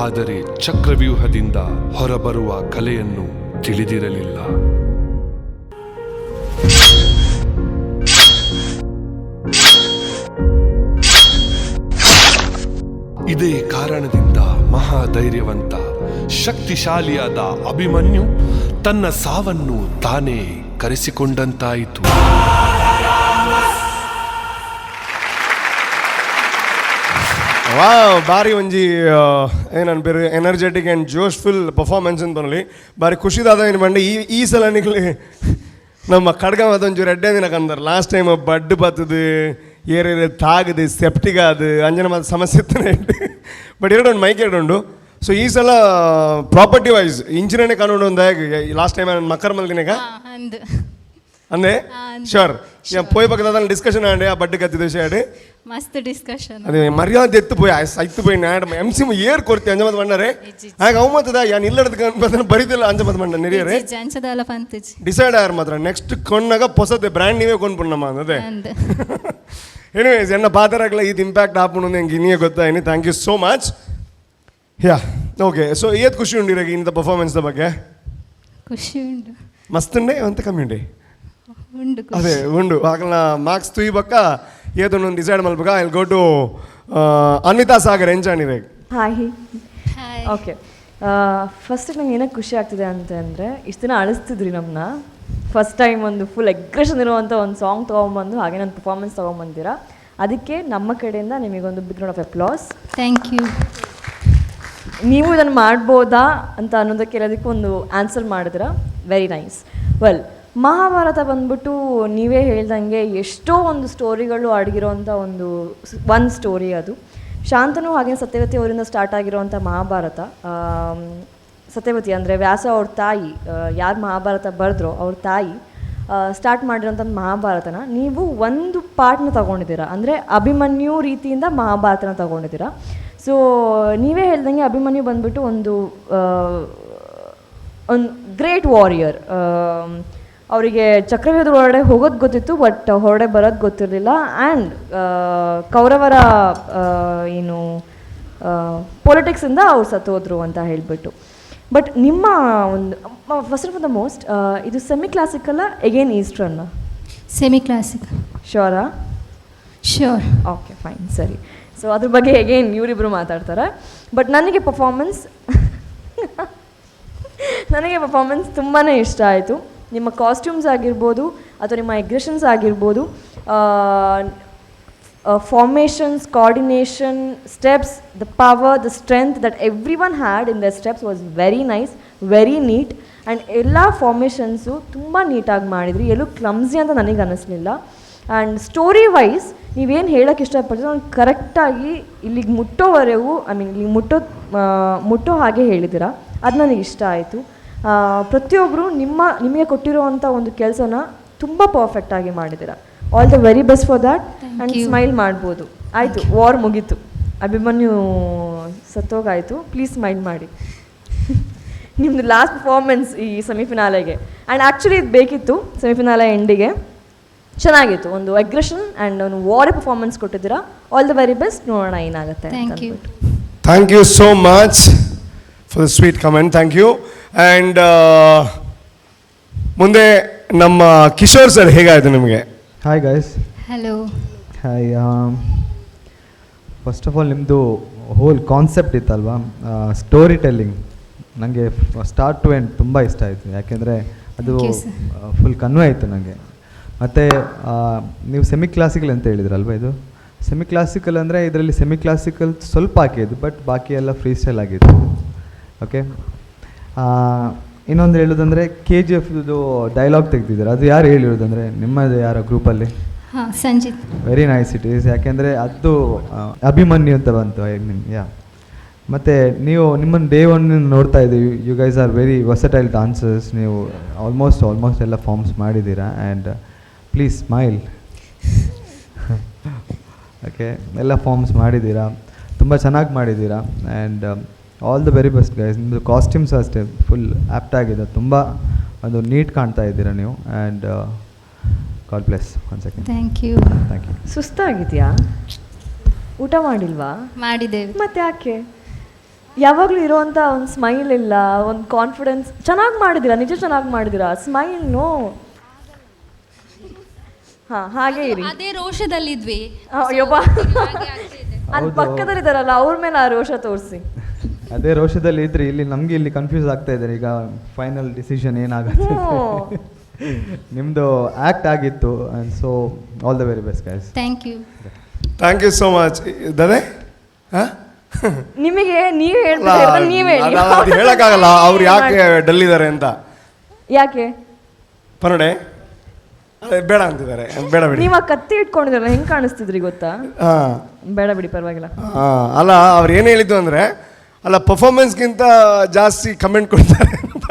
S9: ಆದರೆ ಚಕ್ರವ್ಯೂಹದಿಂದ ಹೊರಬರುವ ಕಲೆಯನ್ನು ತಿಳಿದಿರಲಿಲ್ಲ. ಇದೇ ಕಾರಣದಿಂದ ಮಹಾಧೈರ್ಯವಂತ ಶಕ್ತಿಶಾಲಿಯಾದ ಅಭಿಮನ್ಯು ತನ್ನ ಸಾವನ್ನು ತಾನೇ ಕರೆಸಿಕೊಂಡಂತಾಯಿತು.
S2: ವಾವ್, ಬಾರಿ ಒಂಜಿ ಏನನ್ಪೇರು ಎನರ್ಜೆಟಿಕ್ ಆ್ಯಂಡ್ ಜೋಶ್ಫುಲ್ ಪರ್ಫಾರ್ಮೆನ್ಸ್ ಅಂತ ಪನೊಲಿ. ಬಾರಿ ಖುಷಿದಾದ ಏನು ಪಂಡ, ಈ ಈ ಸಲ ನಿಕ್ಲೆ ನಮ್ಮ ಖಡ್ಗ ಒಂಚೂರು ಎಡ್ಡೆ ದಿನ ಕಂದರ್. ಲಾಸ್ಟ್ ಟೈಮ್ ಬಡ್ಡು ಬತ್ತದು, ಏರೇರು ತಾಗದು, ಸೆಪ್ಟಿಕ್ ಅದು, ಅಂಜನ ಮಾತ್ರ ಸಮಸ್ಯೆ ಇತ್ತನೆ. ಬಟ್ ಎರಡು ಉಂಡು ಮೈಕ್ ಎರಡು ಉಂಡು. ಸೊ ಈ ಸಲ ಪ್ರಾಪರ್ಟಿ ವೈಸ್ ಇಂಚಿನೇ ಕಾನೂನು ಒಂದು. ಲಾಸ್ಟ್ ಟೈಮ್ ಮಕ್ಕರ್ ಮಲ್ದಿನಾಗ
S10: ಅಂದು.
S2: ಅಂದೆ ಶೋರ್ ಪೋಯ್ ಪಕ್ಕದ ಡಿಸ್ಕಷನ್ ಆಂಡೆ ಆ ಬಡ್ಡು ಕತ್ತಿದ ವಿಷಯ ಆಡಿ.
S10: ಮಸ್ತ್ ಡಿಸ್ಕಷನ್.
S2: ಅದೇ ಮರ್ಯಾದೆ ಎತ್ತು ಪೋಯ್ ಸೈತು ಪೋಯ್ ನಾಡ್ ಎಮ್ ಸಿ ಏರ್ ಕೊರ್ತಿ ಅಂಜಮತ್ ಮಣ್ಣರೆ. ಹಾಗೆ ಅವು ಮತ್ತದ ಯಾನ್ ಇಲ್ಲಡದ ಬರಿದಿಲ್ಲ ಅಂಜಮತ್ ಮಣ್ಣ ನೆರಿಯರೆ.
S10: ಅಂಚದಾಲ ಪಂತಜಿ.
S2: ಡಿಸೈಡ್ ಆರ್ ಮಾತ್ರ ನೆಕ್ಸ್ಟ್ ಕೊಣ್ಣಾಗ ಪೊಸತೆ ಬ್ರ್ಯಾಂಡ್ ನೀವೇ ಕೊಂಡ್ಪುಣ್ಣಮ್ಮ ಅದೇ.
S10: ಅಂದ್.
S2: ಎನಿವೇಸ್, ಎನ್ನ ಪಾತರಾಗ್ಲ ಇದು ಇಂಪ್ಯಾಕ್ಟ್ ಆಪುಂಡು ಎಂಕ್ ಇನಿಯೇ ಗೊತ್ತಾಯ್ನಿ. Thank you so much. Yeah, okay. So ಏತ್ ಖುಷಿ ಉಂಡಿರಾಗ ಇಂಥ ಪರ್ಫಾರ್ಮೆನ್ಸ್ ಬಗ್ಗೆ?
S10: ಖುಷಿ ಉಂಡು.
S2: ಮಸ್ತ್ ಉಂಡೆ ಅಂತ ಕಮ್ಮಿ ಉಂಡೆ?
S10: ಉಂಡು.
S2: ಅದೇ ಉಂಡು. ಆಗಲ್ನ ಮಾರ್ಕ್ಸ್ ತುಯಿ ಬಕ್ಕ ಏತೊಂದು ಡಿಸೈಡ್ ಮಲ್ಪಕ. I go to Anvita Sagar. ಎಂಚಾಣಿರೆ?
S3: Hi.
S10: Hi.
S3: Okay, first ನಂಗೆ ಏನಕ್ಕೆ ಖುಷಿ ಆಗ್ತಿದೆ ಅಂತಂದರೆ, ಇಷ್ಟು ದಿನ ಅಳಿಸ್ತಿದ್ರಿ ನಮ್ಮನ್ನ. ಫಸ್ಟ್ ಟೈಮ್ ಒಂದು ಫುಲ್ ಅಗ್ರೆಷನ್ ಇರುವಂಥ ಒಂದು ಸಾಂಗ್ ತೊಗೊಂಬಂದು, ಹಾಗೆ ನನ್ನ ಪರ್ಫಾರ್ಮೆನ್ಸ್ ತೊಗೊಂಬಂದಿರಾ. ಅದಕ್ಕೆ ನಮ್ಮ ಕಡೆಯಿಂದ ನಿಮಗೊಂದು big round of applause.
S10: Thank you.
S3: ನೀವು ಇದನ್ನು ಮಾಡ್ಬೋದಾ ಅಂತ ಅನ್ನೋದಕ್ಕೆ ಎಲ್ಲದಕ್ಕೂ ಒಂದು ಆನ್ಸರ್ ಮಾಡಿದ್ರ. Very nice. Well, Mahabharata ಬಂದ್ಬಿಟ್ಟು ನೀವೇ ಹೇಳ್ದಂಗೆ ಎಷ್ಟೋ ಒಂದು ಸ್ಟೋರಿಗಳು ಅಡಗಿರೋವಂಥ ಒಂದು ಒನ್ ಸ್ಟೋರಿ ಅದು. ಶಾಂತನು ಹಾಗೆ ಸತ್ಯವತಿ ಅವರಿಂದ ಸ್ಟಾರ್ಟ್ ಆಗಿರೋವಂಥ ಮಹಾಭಾರತ. ಸತ್ಯವತಿ ಅಂದರೆ ವ್ಯಾಸ ಅವ್ರ ತಾಯಿ, ಯಾರು ಮಹಾಭಾರತ ಬರೆದ್ರೋ ಅವ್ರ ತಾಯಿ ಸ್ಟಾರ್ಟ್ ಮಾಡಿರೋಂಥ ಮಹಾಭಾರತನ ನೀವು ಒಂದು ಪಾರ್ಟ್ನ ತಗೊಂಡಿದ್ದೀರಾ. ಅಂದರೆ ಅಭಿಮನ್ಯು ರೀತಿಯಿಂದ ಮಹಾಭಾರತನ ತಗೊಂಡಿದ್ದೀರಾ. ಸೊ ನೀವೇ ಹೇಳ್ದಂಗೆ ಅಭಿಮನ್ಯು ಬಂದ್ಬಿಟ್ಟು ಒಂದು ಒಂದು ಗ್ರೇಟ್ ವಾರಿಯರ್. ಅವರಿಗೆ ಚಕ್ರವ್ಯೂಹದ ಒಳಗಡೆ ಹೋಗೋದು ಗೊತ್ತಿತ್ತು, ಬಟ್ ಹೊರಗಡೆ ಬರೋದು ಗೊತ್ತಿರಲಿಲ್ಲ. ಆ್ಯಂಡ್ ಕೌರವರ ಏನು ಪೊಲಿಟಿಕ್ಸಿಂದ ಅವ್ರು ಸತ್ತೋದ್ರು ಅಂತ ಹೇಳಿಬಿಟ್ಟು. ಬಟ್ ನಿಮ್ಮ ಒಂದು ಫಸ್ಟ್ ಆಫ್ the most, ಇದು ಸೆಮಿ ಕ್ಲಾಸಿಕಲ್ಲ, ಎಗೇನ್ ಈಸ್ಟ್ರನ್ನ?
S10: Semi classic.
S3: ಶೋರಾ?
S10: Sure.
S3: Okay, fine, ಸರಿ. ಸೊ ಅದ್ರ ಬಗ್ಗೆ ಎಗೇನ್ ಇವರಿಬ್ಬರು ಮಾತಾಡ್ತಾರೆ. ಬಟ್ ನನಗೆ ಪರ್ಫಾರ್ಮೆನ್ಸ್ ತುಂಬಾ ಇಷ್ಟ ಆಯಿತು. ನಿಮ್ಮ ಕಾಸ್ಟ್ಯೂಮ್ಸ್ ಆಗಿರ್ಬೋದು ಅಥವಾ ನಿಮ್ಮ ಎಗ್ರೆಷನ್ಸ್ ಆಗಿರ್ಬೋದು, formations, coordination, steps, the power, the strength that everyone had in the steps was very nice, very neat. And ಎಲ್ಲ ಫಾರ್ಮೇಷನ್ಸು ತುಂಬ ನೀಟಾಗಿ ಮಾಡಿದ್ರಿ. ಎಲ್ಲೂ ಕ್ಲಮ್ಸಿ ಅಂತ ನನಗೆ ಅನ್ನಿಸ್ಲಿಲ್ಲ. ಆ್ಯಂಡ್ ಸ್ಟೋರಿ ವೈಸ್ ನೀವೇನು ಹೇಳೋಕ್ಕೆ ಇಷ್ಟಪಡ್ತೀರೋ ನಾನು ಕರೆಕ್ಟಾಗಿ ಇಲ್ಲಿಗೆ ಮುಟ್ಟೋವರೆಗೂ, I mean ಇಲ್ಲಿಗೆ ಮುಟ್ಟೋ ಹಾಗೆ ಹೇಳಿದ್ದೀರಾ. ಅದು ನನಗೆ ಇಷ್ಟ ಆಯಿತು. ಪ್ರತಿಯೊಬ್ಬರು ನಿಮಗೆ ಕೊಟ್ಟಿರುವಂಥ ಒಂದು ಕೆಲಸನ ತುಂಬ ಪರ್ಫೆಕ್ಟಾಗಿ ಮಾಡಿದ್ದೀರಾ. All the very best for that. And
S10: you.
S3: Smile ಮಾಡ್ಬೋದು. ಆಯಿತು, ವಾರ್ ಮುಗೀತು, ಅಭಿಮನ್ಯು ಸತ್ತೋಗಾಯಿತು. ಪ್ಲೀಸ್ ಸ್ಮೈಲ್ ಮಾಡಿ. ನಿಮ್ಮದು ಲಾಸ್ಟ್ ಪರ್ಫಾರ್ಮೆನ್ಸ್ ಈ ಸೆಮಿಫಿನಾಲೆಗೆ. ಆ್ಯಂಡ್ ಆ್ಯಕ್ಚುಲಿ ಇದು ಬೇಕಿತ್ತು ಸೆಮಿಫಿನಾಲೆ ಎಂಡಿಗೆ. ಚೆನ್ನಾಗಿತ್ತು. ಒಂದು ಅಗ್ರೆಷನ್ ಆ್ಯಂಡ್ ಒಂದು ವಾರ್ ಪರ್ಫಾರ್ಮೆನ್ಸ್ ಕೊಟ್ಟಿದ್ದೀರಾ. All the very best. ನೋಡೋಣ ಏನಾಗುತ್ತೆ ಅಂತ
S10: Thank you.
S3: ಅಂದ್ಬಿಟ್ಟು.
S2: Thank you so much for the sweet comment. Thank you. And ಮುಂದೆ ನಮ್ಮ ಕಿಶೋರ್ ಸರ್, ಹೇಗಾಯಿತು ನಿಮಗೆ?
S7: Hi guys.
S10: Hello.
S7: Hi. First of all, ನಿಮ್ಮದು ಹೋಲ್ ಕಾನ್ಸೆಪ್ಟ್ ಇತ್ತಲ್ವಾ, ಸ್ಟೋರಿ ಟೆಲ್ಲಿಂಗ್, ನನಗೆ ಸ್ಟಾರ್ಟ್ ಟು ಎಂಡ್ ತುಂಬ ಇಷ್ಟ ಆಯಿತು. ಯಾಕೆಂದರೆ ಅದು
S10: Thank you, sir.
S7: Full convey ಆಯಿತು ನನಗೆ. ಮತ್ತು ನೀವು ಸೆಮಿ ಕ್ಲಾಸಿಕಲ್ ಅಂತ ಹೇಳಿದ್ರಲ್ವ, ಇದು ಸೆಮಿ ಕ್ಲಾಸಿಕಲ್ ಅಂದರೆ ಇದರಲ್ಲಿ ಸೆಮಿ ಕ್ಲಾಸಿಕಲ್ ಸ್ವಲ್ಪ ಹಾಕಿದ್ದು, ಬಟ್ ಬಾಕಿ ಎಲ್ಲ ಫ್ರೀ ಸ್ಟೈಲ್ ಆಗಿತ್ತು. ಓಕೆ, ಇನ್ನೊಂದು ಹೇಳೋದಂದರೆ ಕೆಜಿಎಫ್ದು ಡೈಲಾಗ್ ತೆಗ್ದಿದ್ದಾರೆ. ಅದು ಯಾರು ಹೇಳಿರೋದಂದರೆ ನಿಮ್ಮದು ಯಾರೋ ಗ್ರೂಪಲ್ಲಿ?
S10: ಹಾಂ, Sanjith.
S7: Very nice it is. ಯಾಕೆಂದರೆ ಅದು ಅಭಿಮನ್ಯು ಅಂತ ಬಂತು, I mean ಯಾ. ಮತ್ತು ನೀವು ನಿಮ್ಮನ್ನು ಡೇ ಒನ್ ನೋಡ್ತಾ ಇದ್ದೀವಿ. You guys are very versatile dancers. ನೀವು ಆಲ್ಮೋಸ್ಟ್ ಆಲ್ಮೋಸ್ಟ್ ಎಲ್ಲ ಫಾರ್ಮ್ಸ್ ಮಾಡಿದ್ದೀರಾ. And please smile. Okay, ಎಲ್ಲ ಫಾರ್ಮ್ಸ್ ಮಾಡಿದ್ದೀರಾ, ತುಂಬ ಚೆನ್ನಾಗಿ ಮಾಡಿದ್ದೀರಾ. And all the very best, guys. ನಿಮ್ಮದು ಕಾಸ್ಟ್ಯೂಮ್ಸ್ ಅಷ್ಟೇ ಫುಲ್ ಆ್ಯಪ್ಟ್ ಆಗಿದೆ. ತುಂಬ ಒಂದು ನೀಟ್ ಕಾಣ್ತಾ ಇದ್ದೀರಾ ನೀವು. And God bless one second.
S10: Thank you.
S7: Thank you.
S3: ಸುಸ್ತಾಗಿದೆಯಾ? ಊಟ ಮಾಡಿಲ್ವಾ?
S10: ಮಾಡಿದ್ದೇವೆ.
S3: ಮತ್ತೆ ಯಾಕೆ ಯಾವಾಗಲೂ ಇರೋವಂಥ ಒಂದು ಸ್ಮೈಲ್ ಇಲ್ಲ, ಒಂದು ಕಾನ್ಫಿಡೆನ್ಸ್? ಚೆನ್ನಾಗಿ ಮಾಡಿದ್ದೀರಾ, ನಿಜ ಚೆನ್ನಾಗಿ ಮಾಡಿದ್ದೀರಾ. ಸ್ಮೈಲ್, ನೋ, ಹಾಂ, ಹಾಗೆ ಇರಿ.
S10: ಅದೇ ರೋಷದಲ್ಲಿದ್ವಿ.
S3: ಅಯ್ಯಪ್ಪ, ಅಲ್ಲಿ
S7: ಹೌದು.
S3: ಪಕ್ಕದಲ್ಲಿದ್ದಾರಲ್ಲ, ಅವ್ರ ಮೇಲೆ ಆ ರೋಷ ತೋರಿಸಿ.
S7: ಅದೇ ರೋಷದಲ್ಲಿ ಇದ್ರಿ. ಇಲ್ಲಿ ನಮಗೆ ಇಲ್ಲಿ ಕನ್ಫ್ಯೂಸ್ ಆಗ್ತಾ ಇದ್ದಾರೆ. ಈಗ ಫೈನಲ್ ಡಿಸಿಷನ್ ಏನಾಗುತ್ತೆ? ನಿಮ್ಮದು ಆ್ಯಕ್ಟ್ ಆಗಿತ್ತು. And so all the very best, guys.
S10: Thank you.
S2: Thank you so much. ದದೆ.
S3: ನಿಮಗೆ ನೀವೇ ಹೇಳ್ಬಿಟ್ಟು ನೀವೇ ಹೇಳಿ.
S2: ಅದು ಹೇಳಕ್ಕಾಗಲ್ಲ ಅವ್ರು ಯಾಕೆ ಡಲ್ ಇದ್ದಾರೆ ಅಂತ.
S3: ಯಾಕೆ
S2: ಪನಡೆ ಅದೇ ಬೇಡ ಅಂತಿದ್ದಾರೆ, ಬೇಡ ಬಿಡಿ.
S3: ನೀವು ಆ ಕತ್ತಿ ಇಟ್ಕೊಂಡಿದ್ರಲ್ಲ, ಹೆಂಗ್ ಕಾಣಿಸ್ತಿದ್ರಿ ಗೊತ್ತಾ? ಬೇಡ ಬಿಡಿ, ಪರವಾಗಿಲ್ಲ.
S2: ಅಲ್ಲ, ಅವ್ರು ಏನು ಹೇಳಿದ್ದು ಅಂದರೆ, ಅಲ್ಲ ಪರ್ಫಾರ್ಮೆನ್ಸ್ಗಿಂತ ಜಾಸ್ತಿ ಕಮೆಂಟ್ ಕೊಡ್ತಾರೆ ಅಂತ.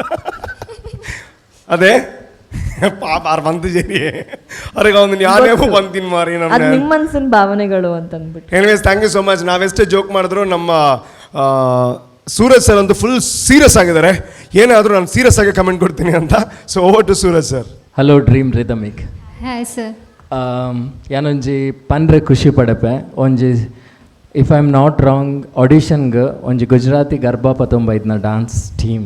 S2: ಅದೇ ಪಾಪ ಅವ್ರು ಬಂತಿದ್ದೀರಿ ಅವ್ರಿಗೆ ಅವ್ನು ಯಾರೇ ಬಂತೀನಿ ಮಾರಿ
S3: ಅದು
S2: ನಮ್ಮ
S3: ನಿಮ್ಮ ಮನ್ಸಿನ ಭಾವನೆಗಳು ಅಂತ ಅಂದ್ಬಿಟ್ಟು.
S2: Anyways, thank you so much. ನಾವೆಷ್ಟೇ joke ಮಾಡಿದ್ರು ನಮ್ಮ ಸೂರಜ್ ಸರ್ ಅಂತೂ ಫುಲ್ ಸೀರಿಯಸ್ ಆಗಿದ್ದಾರೆ. ಏನಾದರೂ ನಾನು ಸೀರಿಯಸ್ ಆಗಿ ಕಮೆಂಟ್ ಕೊಡ್ತೀನಿ ಅಂತ. So over to Suraj sir.
S8: Hello Dream Rhythmic.
S10: Hi sir.
S8: ಯಾನೊಂಜಿ ಪನ್ರೆ ಖುಷಿ ಪಡಪೆ. ಒಂಜಿ if I am not wrong ಆಡಿಷನ್ಗೆ ಒಂಜಿ Gujarati Garba ಪತೊಂಬೈದ್ನ dance team.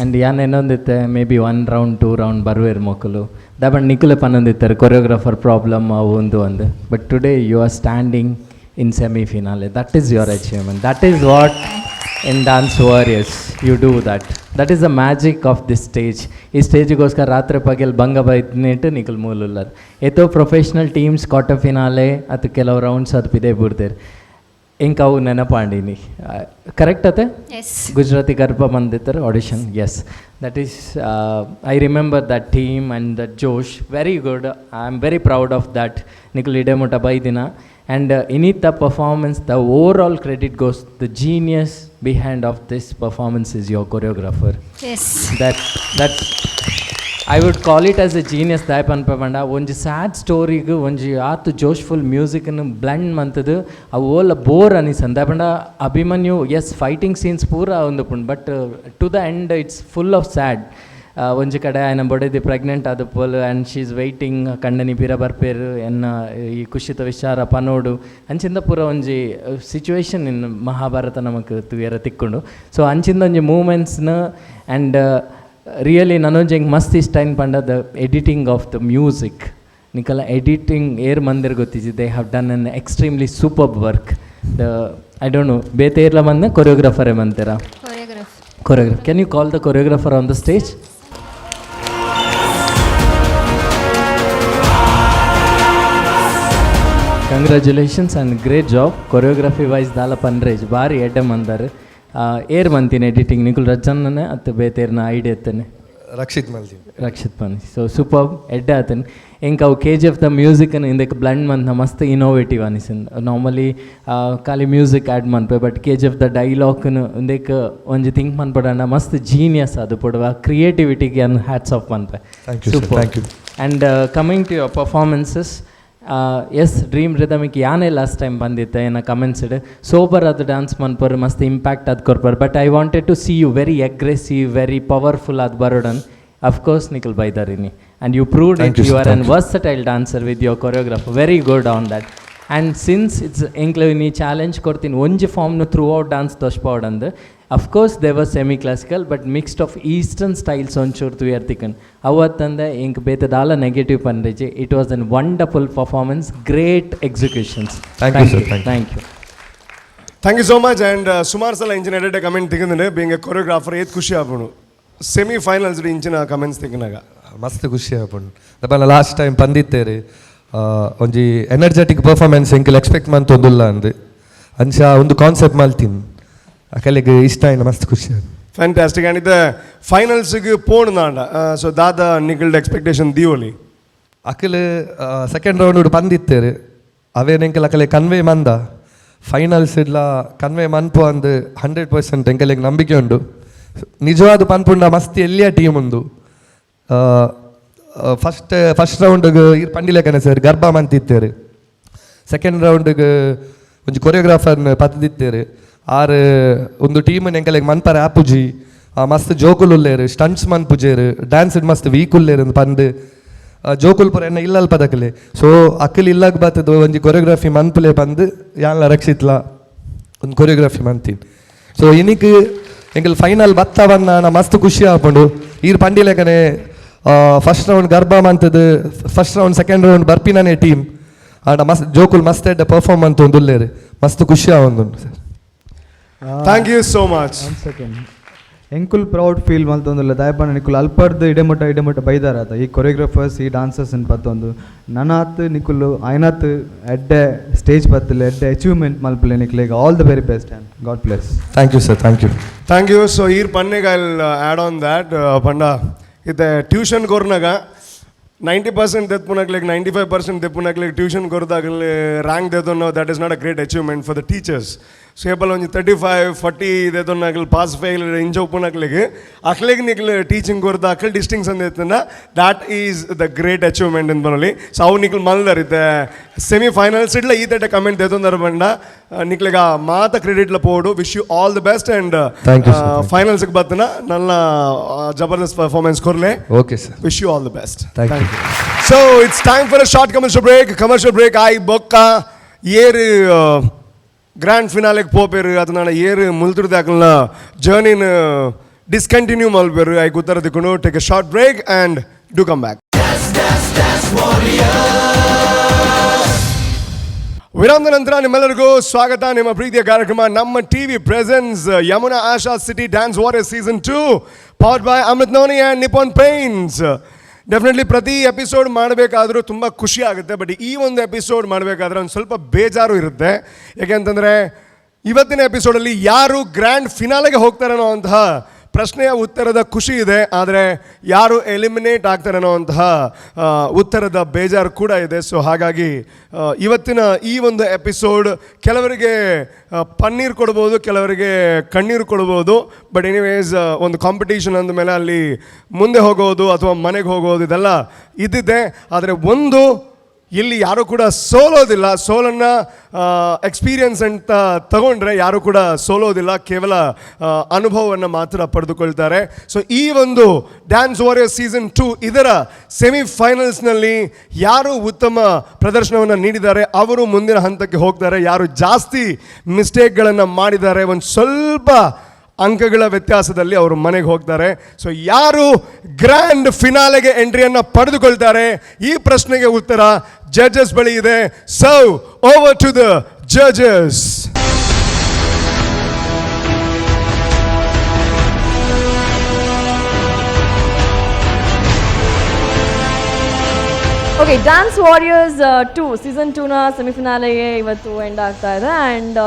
S8: And ಯಾನ್ ಏನೊಂದಿತ್ತೆ maybe 1 round 2 round ಬರ್ವೇರು ಮೊಕ್ಕಲು ದಾಬಂಡ್ ನಿಕುಲೆ ಪನ್ನೊಂದಿತ್ತಾರೆ ಕೊರಿಯೋಗ್ರಾಫರ್ ಪ್ರಾಬ್ಲಮ್ ಅವು ಒಂದು ಒಂದು. But today you are standing in semi finale. That is your achievement. That is what in Dance Warriors you do. That that is the magic of this stage. ಈ ಸ್ಟೇಜಿಗೋಸ್ಕರ ರಾತ್ರಿ ಪಗಲ್ ಭಂಗ ಬೈದ್ನಿಟ್ಟು ನಿಕಲ್ ಮೂಲುಲ್ಲರ್. ಏತೋ professional teams quarter finale ಅದು ಕೆಲವು rounds ಅದು ಪಿದೆ ಬಿಡ್ತೇವೆ. ಇಂಕ ಅವು ನೆನಪಾಂಡಿನಿ, ಕರೆಕ್ಟ್ ಅತ್ತೆ?
S10: ಎಸ್.
S8: ಗುಜರಾತಿ ಗರ್ಭ ಬಂದಿತ್ತಾರೆ audition. Yes, that is, I remember that team and that josh. Very good. I am very proud of that. ನಿಕುಲ್ ಇಡೆ ಮುಟ್ಟ ಬೈದಿನ. ಆ್ಯಂಡ್ ಇನಿತ performance, the overall credit goes, the genius behind of this performance is your choreographer.
S10: Yes.
S8: That that I would call it as a genius. ದಾಯ ಪನ್ಪ ಪಂಡ ಒಂಜಿ sad ಸ್ಟೋರಿಗ್ ಒಂಜಿ ಆತ್ ಜೋಶ್ಫುಲ್ ಮ್ಯೂಸಿಕ್ನು blend ಮಂತದು ಅವು ಓಲ bore ಅನಿಸನ್. ದಾಯ ಪಂಡ Abhimanyu, S, fighting scenes ಪೂರ ಒಂದು ಪುಂಡು, but to the end it's full of sad. ಒಂಜಿ ಕಡೆ ಆಯ್ನ ಬೊಡೆದಿ pregnant ಆದುಪ್ಪೊಲು and she is waiting, ಕಂಡನಿ ಪಿರ ಬರ್ಪೇರು, ಎನ್ನ ಈ ಖುಷಿತ ವಿಚಾರ ಪನೋಡು ಅಂಚಿಂದ ಪೂರ ಒಂಜಿ ಸಿಚುವೇಶನ್ ಇನ್ ಮಹಾಭಾರತ ನಮಕ್ ತೂಯರ ತಿಕ್ಕುಂಡು. ಸೊ ಅಂಚಿಂದ ಒಂಜಿ ಮೂಮೆಂಟ್ಸ್ನ ಆ್ಯಂಡ್ ರಿಯಲಿ ನನೊಂಜಿ ಎಂಕ್ ಮಸ್ತ್ ಇಷ್ಟ ಐನ್ ಪಂಡ the editing of the music. ನಿಕಲ editing air Mandir ಗೊತ್ತಿಜಿ, they have done an extremely super work. The I don't know ಬೇತೆ ಏರ್ಲ ಬಂದ ಕೊರಿಯೋಗ್ರಾಫರೇ ಮಂತೀರಾ?
S10: Choreograph.
S8: Choreographer. Can you call the choreographer on the stage? Congratulations and great job. Choreography wise ದಾಲ ಪನ್ರೇಜ್ ಬಾರಿ ಎಡ್ಡೆ ಮಂದಾರ್. ಏರ್ ಮಂತೀನಿ editing ನಿಕುಲ್ ರಜ್ಜನ್ನನೆ ಅತ್ತು ಬೇತೇರ್ನ idea ಎತ್ತನೆ?
S11: Rakshit ಮಲ್ತೀನಿ.
S8: Rakshit ಪನ್ನಿ. ಸೊ super, ಎಡ್ಡೆ ಆತನ್. ಎಂಕ್ ಅವು K G F the music ಇಂದಕ್ಕೆ ಬ್ಲೆಂಡ್ ಮಂತ್ ಮಸ್ತ್ ಇನೋವೇಟಿವ್ ಅನಿಸಿನ್. ನಾರ್ಮಲಿ ಖಾಲಿ ಮ್ಯೂಸಿಕ್ ಆ್ಯಡ್ ಮನ್ಪೆ, but K G F the ಡೈಲಾಗ್ನು ಇಂದಕ್ಕೆ ಒಂಜಿ ಥಿಂಕ್ ಮನ್ಪಡಂಡ ಮಸ್ತ್ ಜೀನಿಯಸ್ ಅದು ಪಡುವ ಕ್ರಿಯೇಟಿವಿಟಿಗೆ ಅನ್ ಹ್ಯಾಟ್ಸ್ ಆಫ್ ಮನ್ಪೆ.
S11: Thank you, sir. Thank you.
S8: And coming to your performances, yes, Dream Rhythmic ಯಾನೇ last time ಬಂದಿತ್ತೆ ಏನ ಕಮೆಂಟ್ಸ್ ಇಡ್ ಸೋಬರ್ ಅದು ಡ್ಯಾನ್ಸ್ ಮನ್ಪರ್ ಮಸ್ತ್ ಇಂಪ್ಯಾಕ್ಟ್ ಅದು ಕೊರ್ಪರ್. But I wanted to see you very aggressive, very powerful ಅದು ಬರೋಡನ್. Of course ನಿಕಲ್ ಬೈದಾರಿನಿ and you proved
S11: Thank
S8: it.
S11: You,
S8: you
S11: sir.
S8: Are an
S11: Thank you.
S8: Versatile dancer with your choreographer. Very good on that. And since it's ಎಂಕ್ಲೆ ನೀ challenge ಕೊಡ್ತೀನಿ, ಒಂಜಿ ಫಾರ್ಮ್ನು through out dance ತೋಚ್ಪಾವಡಂದು. Of course they were semi classical but mixed of eastern styles ಒಂಚೂರು ತುಯರ್ ತಿಕ್ಕನ್ ಅವತ್ತಂದೆ ಎಂಕ್ ಬೇತೆ ದಾಲ negative ಪನ್ರಿಜಿ. It was an wonderful performance, great executions.
S11: Thank you, sir. Thank you.
S8: Thank you.
S2: Thank you so much. And ಸುಮಾರು ಸಲ ಇಂಚಿನ ಎಡೆಡೆ comment ತಿಕ್ಕಂದ್ರೆ, being A choreographer ಏತ್ ಖುಷಿ ಆಪುಂಡು ಸೆಮಿ ಫೈನಲ್ಸ್ ಇಂಚಿನ ಕಮೆಂಟ್ಸ್ ತಿಕ್ಕನಾಗ?
S11: ಮಸ್ತ್ ಖುಷಿ ಆಪುಂಡು. ದಪನ ಲಾಸ್ಟ್ ಟೈಮ್ ಪಂದಿತ್ತೇರಿ, ಒಂಜಿ ಎನರ್ಜೆಟಿಕ್ ಪರ್ಫಾರ್ಮೆನ್ಸ್ ಎಂಕಲ್ ಎಕ್ಸ್ಪೆಕ್ಟ್ ಮಂತೊಂದುಲ್ಲ ಅಂದ್ ಅಂಚ ಒಂದು ಕಾನ್ಸೆಪ್ಟ್ ಮಲ್ತೀನಿ. ಅಕಲೆಗ್ ಇಷ್ಟ ಆಯ್ನ, ಮಸ್ತ್ ಖುಷಿ ಆಯ್ತು.
S2: ಫ್ಯಾಂಟಾಸ್ಟಿಕ್. ಆ್ಯಂಡ್ ಇದು ಫೈನಲ್ಸ್ಗೆ ಪೋಣು ನಾಂಡ, ಸೊ ದಾದ ನಿಕಲ್ಡ್ ಎಕ್ಸ್ಪೆಕ್ಟೇಷನ್ ದೀವೊಲಿ?
S11: ಅಕಲ್ ಸೆಕೆಂಡ್ ರೌಂಡ್ ಪಂದಿತ್ತೇರು, ಅವೇನು ಎಂಕಲ್ ಅಕಲೆ ಕನ್ವೆ ಮಂದ, ಫೈನಲ್ಸ್ ಇಡ್ಲ ಕನ್ವೆ ಮನ್ಪು ಅಂದ್ 100% ಎಂಕಲೆಗ್ ನಂಬಿಕೆ ಉಂಡು. ನಿಜವಾದ ಪನ್ಪುಂಡ ಮಸ್ತ್ ಎಲ್ಲಿಯ ಟೀಮ್ ಉಂದು. ಫಸ್ಟ್ ಫಸ್ಟ್ ರೌಂಡ್ಗೆ ಇರ್ ಪಂಡಿಲೆಕನೆ ಸರ್ ಗರ್ಭ ಮಂತಿತ್ತೇರು. ಸೆಕೆಂಡ್ ರೌಂಡ್ಗೆ ಒಂಜಿ ಕೊರಿಯೋಗ್ರಾಫರ್ನ ಪತ್ತದಿತ್ತೇರು. ಆರ್ ಒಂದು ಟೀಮ್ ಎಂಕಲೆಗ್ ಮನ್ಪರ ಆಪುಜಿ, ಮಸ್ತ್ ಜೋಕುಲು ಉಲ್ಲೇರು, ಸ್ಟಂಟ್ಸ್ ಮನ್ಪುಜೇರು, ಡ್ಯಾನ್ಸ್ ಮಸ್ತ್ ವೀಕ್ ಉಲ್ಲೇರು ಅಂದ್ ಪಂದ್ ಜೋಕುಲ್ ಪುರ ಎನ್ನ ಇಲ್ಲಲ್ ಪದಕಲೆ. ಸೊ ಅಕ್ಕಲ್ ಇಲ್ಲಾಗ ಬತ್ತದ ಒಂಜಿ ಕೊರಿಯೋಗ್ರಫಿ ಮನ್ಪುಲೆ ಪಂದ್ ಯಾನ್ಲ ರಕ್ಷಿತ್ಲ ಒಂದು ಕೊರಿಯೋಗ್ರಫಿ ಮಂತೀನಿ. ಸೊ ಇನಿಕ್ ಎಂಕಲ್ ಫೈನಲ್ ಬತ್ತ ಬಂದ ಮಸ್ತ್ ಖುಷಿ ಆಪುಂಡು. ಈರ್ ಪಂಡಿಲೆಕನೆ ಫಸ್ಟ್ ರೌಂಡ್ ಗರ್ಭ ಮಂತದ್ದು, first round second round ಬರ್ಪಿನನೇ team. ಆಂಡ ಮಸ್ತ್ ಜೋಕುಲ್ ಮಸ್ತ್ ಎಡ್ಡೆ ಪರ್ಫಾರ್ಮ್ ಅಂತ ಒಂದು ಉಲ್ಲೇರು, ಮಸ್ತ್ ಖುಷಿ ಆವೊಂದುಂಡು sir.
S2: Thank you so much.
S8: One second.
S7: ಎಂಕುಲ್ ಪ್ರೌಡ್ ಫೀಲ್ ಮಲ್ತೊಂದುಲ್ಲ. ದಾಯೆ ನಿಕುಲು ಅಲ್ಪರ್ದ್ ಇಡೆಮುಟ್ಟ ಇಡೆಮುಟ್ಟ ಬೈದಾರಾತ ಈ ಕೊರಿಯೋಗ್ರಾಫರ್ಸ್, ಈ ಡಾನ್ಸರ್ಸ್ ಪತ್ತೊಂದು ನನಾತ್ ನಿಕುಲು ಆಯ್ನಾತ್ ಎಡ್ಡೆ ಸ್ಟೇಜ್ ಬತ್ತಲೆ, ಎಡ್ಡೆ ಅಚೀವ್ಮೆಂಟ್ ಮಲ್ಪಲೆ. ನಿಕ್ಲೆಗ್ all the very best and God bless.
S11: Thank you sir, thank you.
S2: Thank you. So ಈರ್ ಪನ್ನೆಗ್ I add on that. ಪಂಡ ಇತ್ತೆ ಟ್ಯೂಷನ್ ಕೊರ್ನಾಗ 90% ದೆಪ್ಪುನಕ್ಲೆಗ್, 95% ದೆಪ್ಪುನಕ್ಲೆಗ್ ಟ್ಯೂಷನ್ ಕೊರ್ದಾಗಲಿ ರ್ಯಾಂಕ್ ದೆತೊನ್ನೋ, that is not a great achievement for the teachers. So ಏಪಲ ಒಂಜಿ 35, 40 ದೆತೊನ್ನಕ್ಲು, ಪಾಸ್ ಫೈಲ್ ಇಂಚ ಉಪ್ಪುನಕ್ಲೆಗ್, ಅಕ್ಲೆಗ್ ನಿಕ್ಲು ಟೀಚಿಂಗ್ ಕೊರ್ದು ಅಕ್ಲ್ distinction ದೆತ್ತುಂಡ, that is the great achievement ಇಂದ್ ಪನೊಲಿ. ಸೊ ಅವು ನಿಕ್ಲು ಮಲ್ದರ್. ಇತ್ತೆ ಸೆಮಿ ಫೈನಲ್ಸ್ ಇಡ್ಲ ಈ ತಟ್ಟೆ ಕಮೆಂಟ್ ದೆತೊಂದರ ಪಂಡ ನಿಕ್ಲೆಗ್ ಆ ಮಾತ ಕ್ರೆಡಿಟ್ಲ ಪೋಡು. Wish you all the best and
S11: Thank you, sir.
S2: ಫೈನಲ್ಸ್ಗೆ ಬತ್ತನ ನನ್ನ ಜಬರ್ದಸ್ತ್ performance ಕೊರ್ಲೆ.
S11: Okay sir.
S2: Wish you all the best.
S11: Thank you.
S2: So it's time for a short commercial break. Commercial break ಆಯಿ ಬೊಕ್ಕ ಏರು ಗ್ರ್ಯಾಂಡ್ ಫಿನಾಲೆಗೆ ಪೋಪೇರು ಅದನ್ನ ಏರು ಮುಲ್ತುರ್ದಾಕಲ್ನ ಜರ್ನಿನ ಡಿಸ್ಕಂಟಿನ್ಯೂ ಮಲ್ಪೇರು, ಐಕ್ ಉತ್ತರ ತಿಕ್ಕೊಂಡು. Take a short break and do come back. ವಿರಾಮದ ನಂತರ ನಿಮ್ಮೆಲ್ಲರಿಗೂ ಸ್ವಾಗತ. ನಿಮ್ಮ ಪ್ರೀತಿಯ ಕಾರ್ಯಕ್ರಮ ನಮ್ಮ TV presents Yamuna Asha city dance warrior season 2, powered by Amrit Noni and Nippon Paints. Definitely ಪ್ರತಿ ಎಪಿಸೋಡ್ ಮಾಡಬೇಕಾದ್ರೂ ತುಂಬ ಖುಷಿ ಆಗುತ್ತೆ. ಬಟ್ ಈ ಒಂದು ಎಪಿಸೋಡ್ ಮಾಡಬೇಕಾದ್ರೆ ಒಂದು ಸ್ವಲ್ಪ ಬೇಜಾರು ಇರುತ್ತೆ. ಯಾಕೆಂತಂದರೆ ಇವತ್ತಿನ ಎಪಿಸೋಡಲ್ಲಿ ಯಾರು ಗ್ರ್ಯಾಂಡ್ ಫಿನಾಲೆಗೆ ಹೋಗ್ತಾರೆ ಅನ್ನೋ ಅಂತಹ ಪ್ರಶ್ನೆಯ ಉತ್ತರದ ಖುಷಿ ಇದೆ. ಆದರೆ ಯಾರು ಎಲಿಮಿನೇಟ್ ಆಗ್ತಾರೆ ಅನ್ನೋವಂತಹ ಉತ್ತರದ ಬೇಜಾರು ಕೂಡ ಇದೆ. ಸೊ ಹಾಗಾಗಿ ಇವತ್ತಿನ ಈ ಒಂದು ಎಪಿಸೋಡ್ ಕೆಲವರಿಗೆ ಪನ್ನೀರ್ ಕೊಡ್ಬೋದು, ಕೆಲವರಿಗೆ ಕಣ್ಣೀರು ಕೊಡ್ಬೋದು. ಬಟ್ ಎನಿವೇಸ್, ಒಂದು ಕಾಂಪಿಟೇಷನ್ ಅಂದಮೇಲೆ ಅಲ್ಲಿ ಮುಂದೆ ಹೋಗೋದು ಅಥವಾ ಮನೆಗೆ ಹೋಗೋದು ಇದೆಲ್ಲ ಇದ್ದಿದ್ದೆ. ಆದರೆ ಒಂದು ಇಲ್ಲಿ ಯಾರು ಕೂಡ ಸೋಲೋದಿಲ್ಲ. ಸೋಲನ್ನು ಎಕ್ಸ್ಪೀರಿಯನ್ಸ್ ಅಂತ ತಗೊಂಡ್ರೆ ಯಾರು ಕೂಡ ಸೋಲೋದಿಲ್ಲ, ಕೇವಲ ಅನುಭವವನ್ನು ಮಾತ್ರ ಪಡೆದುಕೊಳ್ತಾರೆ. ಸೊ ಈ ಒಂದು ಡ್ಯಾನ್ಸ್ ವಾರಿಯರ್ ಸೀಸನ್ 2 ಇದರ ಸೆಮಿಫೈನಲ್ಸ್ನಲ್ಲಿ ಯಾರು ಉತ್ತಮ ಪ್ರದರ್ಶನವನ್ನು ನೀಡಿದ್ದಾರೆ ಅವರು ಮುಂದಿನ ಹಂತಕ್ಕೆ ಹೋಗ್ತಾರೆ. ಯಾರು ಜಾಸ್ತಿ ಮಿಸ್ಟೇಕ್ಗಳನ್ನು ಮಾಡಿದ್ದಾರೆ, ಒಂದು ಸ್ವಲ್ಪ ಅಂಕಗಳ ವ್ಯತ್ಯಾಸದಲ್ಲಿ ಅವರು ಮನೆಗೆ ಹೋಗ್ತಾರೆ. ಸೊ ಯಾರು ಗ್ರ್ಯಾಂಡ್ ಫಿನಾಲೆಗೆ ಎಂಟ್ರಿಯನ್ನು ಪಡೆದುಕೊಳ್ತಾರೆ? ಈ ಪ್ರಶ್ನೆಗೆ ಉತ್ತರ ಜಡ್ಜಸ್ ಬಳಿ ಇದೆ. So over to the judges.
S3: Okay, dance warriors 2 season 2ನ ಸೆಮಿಫಿನಾಲೆಗೆ ಇವತ್ತು ಎಂಡ್ ಆಗ್ತಾ ಇದೆ. ಆ್ಯಂಡ್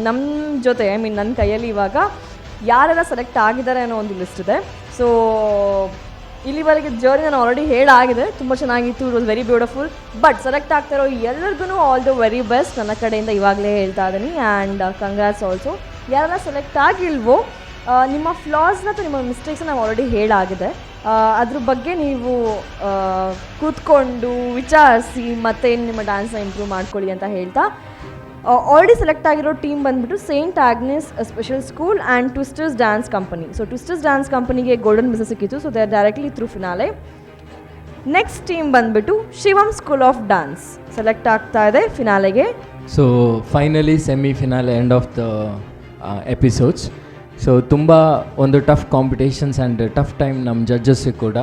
S3: ನಮ್ಮ ಜೊತೆ, I mean ನನ್ನ ಕೈಯಲ್ಲಿ ಇವಾಗ ಯಾರೆಲ್ಲ ಸೆಲೆಕ್ಟ್ ಆಗಿದ್ದಾರೆ ಅನ್ನೋ ಒಂದು ಲಿಸ್ಟ್ ಇದೆ. ಸೊ ಇಲ್ಲಿವರೆಗೆ ಜರ್ನಿ ನಾನು ಆಲ್ರೆಡಿ ಹೇಳಾಗಿದೆ, ತುಂಬ ಚೆನ್ನಾಗಿತ್ತು, it was very beautiful. But select ಆಗ್ತಾ ಇರೋ ಎಲ್ಲರಿಗೂ all the very best ನನ್ನ ಕಡೆಯಿಂದ ಇವಾಗಲೇ ಹೇಳ್ತಾ ಇದ್ದೀನಿ. And congrats also. ಯಾರೆಲ್ಲ ಸೆಲೆಕ್ಟ್ ಆಗಿಲ್ವೋ, ನಿಮ್ಮ ಫ್ಲಾಸ್ನ ಅಥವಾ ನಿಮ್ಮ ಮಿಸ್ಟೇಕ್ಸ್ನ ನಾವು ಆಲ್ರೆಡಿ ಹೇಳಾಗಿದೆ. ಅದ್ರ ಬಗ್ಗೆ ನೀವು ಕೂತ್ಕೊಂಡು ವಿಚಾರಿಸಿ ಮತ್ತೆ ನಿಮ್ಮ ಡ್ಯಾನ್ಸ್ನ ಇಂಪ್ರೂವ್ ಮಾಡ್ಕೊಳ್ಳಿ ಅಂತ ಹೇಳ್ತಾ, ಆಲ್ರೆಡಿ ಸೆಲೆಕ್ಟ್ ಆಗಿರೋ ಟೀಮ್ ಬಂದ್ಬಿಟ್ಟು Saint Agnes special school and twisters dance company. So twisters dance ಕಂಪನಿಗೆ ಗೋಲ್ಡನ್ ಬಝರ್ ಸಿಕ್ಕಿತ್ತು. So they are directly through finale. Next team ಬಂದ್ಬಿಟ್ಟು ಶಿವಂ school of dance select ಆಗ್ತಾ ಇದೆ ಫಿನಾಲೆಗೆ.
S8: So finally semi finale, end of the episodes. So ತುಂಬ ಒಂದು tough competitions and tough time ನಮ್ಮ ಜಡ್ಜಸ್ಸಿಗೆ ಕೂಡ.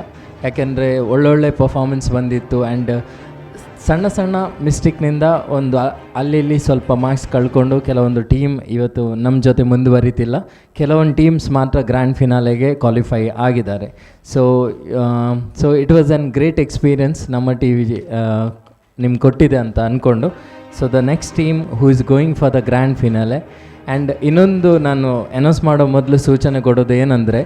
S8: ಯಾಕೆಂದರೆ ಒಳ್ಳೊಳ್ಳೆ ಪರ್ಫಾರ್ಮೆನ್ಸ್ ಬಂದಿತ್ತು ಆ್ಯಂಡ್ ಸಣ್ಣ ಸಣ್ಣ ಮಿಸ್ಟೇಕ್ನಿಂದ ಒಂದು ಅಲ್ಲಿ ಇಲ್ಲಿ ಸ್ವಲ್ಪ ಮಾರ್ಕ್ಸ್ ಕಳ್ಕೊಂಡು ಕೆಲವೊಂದು ಟೀಮ್ ಇವತ್ತು ನಮ್ಮ ಜೊತೆ ಮುಂದುವರಿತಿಲ್ಲ. ಕೆಲವೊಂದು ಟೀಮ್ಸ್ ಮಾತ್ರ ಗ್ರ್ಯಾಂಡ್ ಫಿನಾಲೆಗೆ ಕ್ವಾಲಿಫೈ ಆಗಿದ್ದಾರೆ. So it was an great experience ನಮ್ಮ ಟಿವಿ ನಿಮ್ಗೆ ಕೊಟ್ಟಿದೆ ಅಂತ ಅಂದ್ಕೊಂಡು. So the next team who is going for the grand finale, and ಇನ್ನೊಂದು ನಾನು ಅನೌನ್ಸ್ ಮಾಡೋ ಮೊದಲು ಸೂಚನೆ ಕೊಡೋದು ಏನಂದರೆ,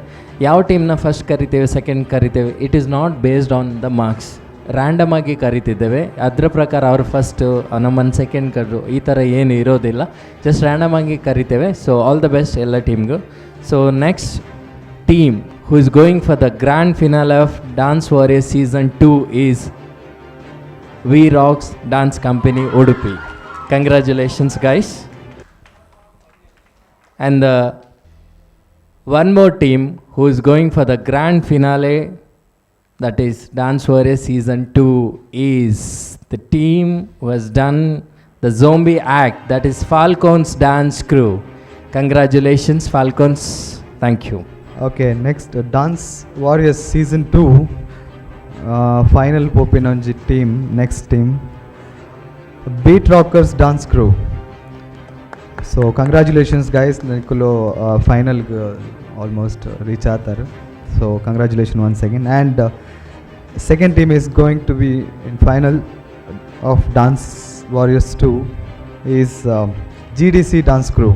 S8: ಯಾವ ಟೀಮ್ನ ಫಸ್ಟ್ ಕರಿತೇವೆ, ಸೆಕೆಂಡ್ ಕರಿತೇವೆ, it is not based on the marks. Random ಆಗಿ ಕರಿತಿದ್ದೇವೆ. ಅದರ ಪ್ರಕಾರ ಅವರು ಫಸ್ಟು, ನಮ್ಮನ್ನು ಸೆಕೆಂಡ್ ಕರೆದ್ರು, ಈ ಥರ ಏನು ಇರೋದಿಲ್ಲ. ಜಸ್ಟ್ ರ್ಯಾಂಡಮ್ ಆಗಿ ಕರಿತೇವೆ. So all the best ಎಲ್ಲ ಟೀಮ್ಗೂ. So next team who is going for the grand finale of Dance Warrior season 2 is V Rocks Dance Company, Udupi. Congratulations, guys. And the one more team who is going for the grand finale, that is Dance Warrior season 2, is the team who has done the zombie act, that is Falcons Dance Crew. Congratulations, Falcons. Thank you.
S7: Okay, next Dance Warriors season 2 final ಪೋಪಿನ ಒಂಜಿ team, next team, Beat Rockers Dance Crew. So congratulations guys, ನಿಕುಲು final almost reach ಆತಾರೆ. So congratulation once again. And second team is going to be in final of Dance Warriors 2 is GDC Dance Crew.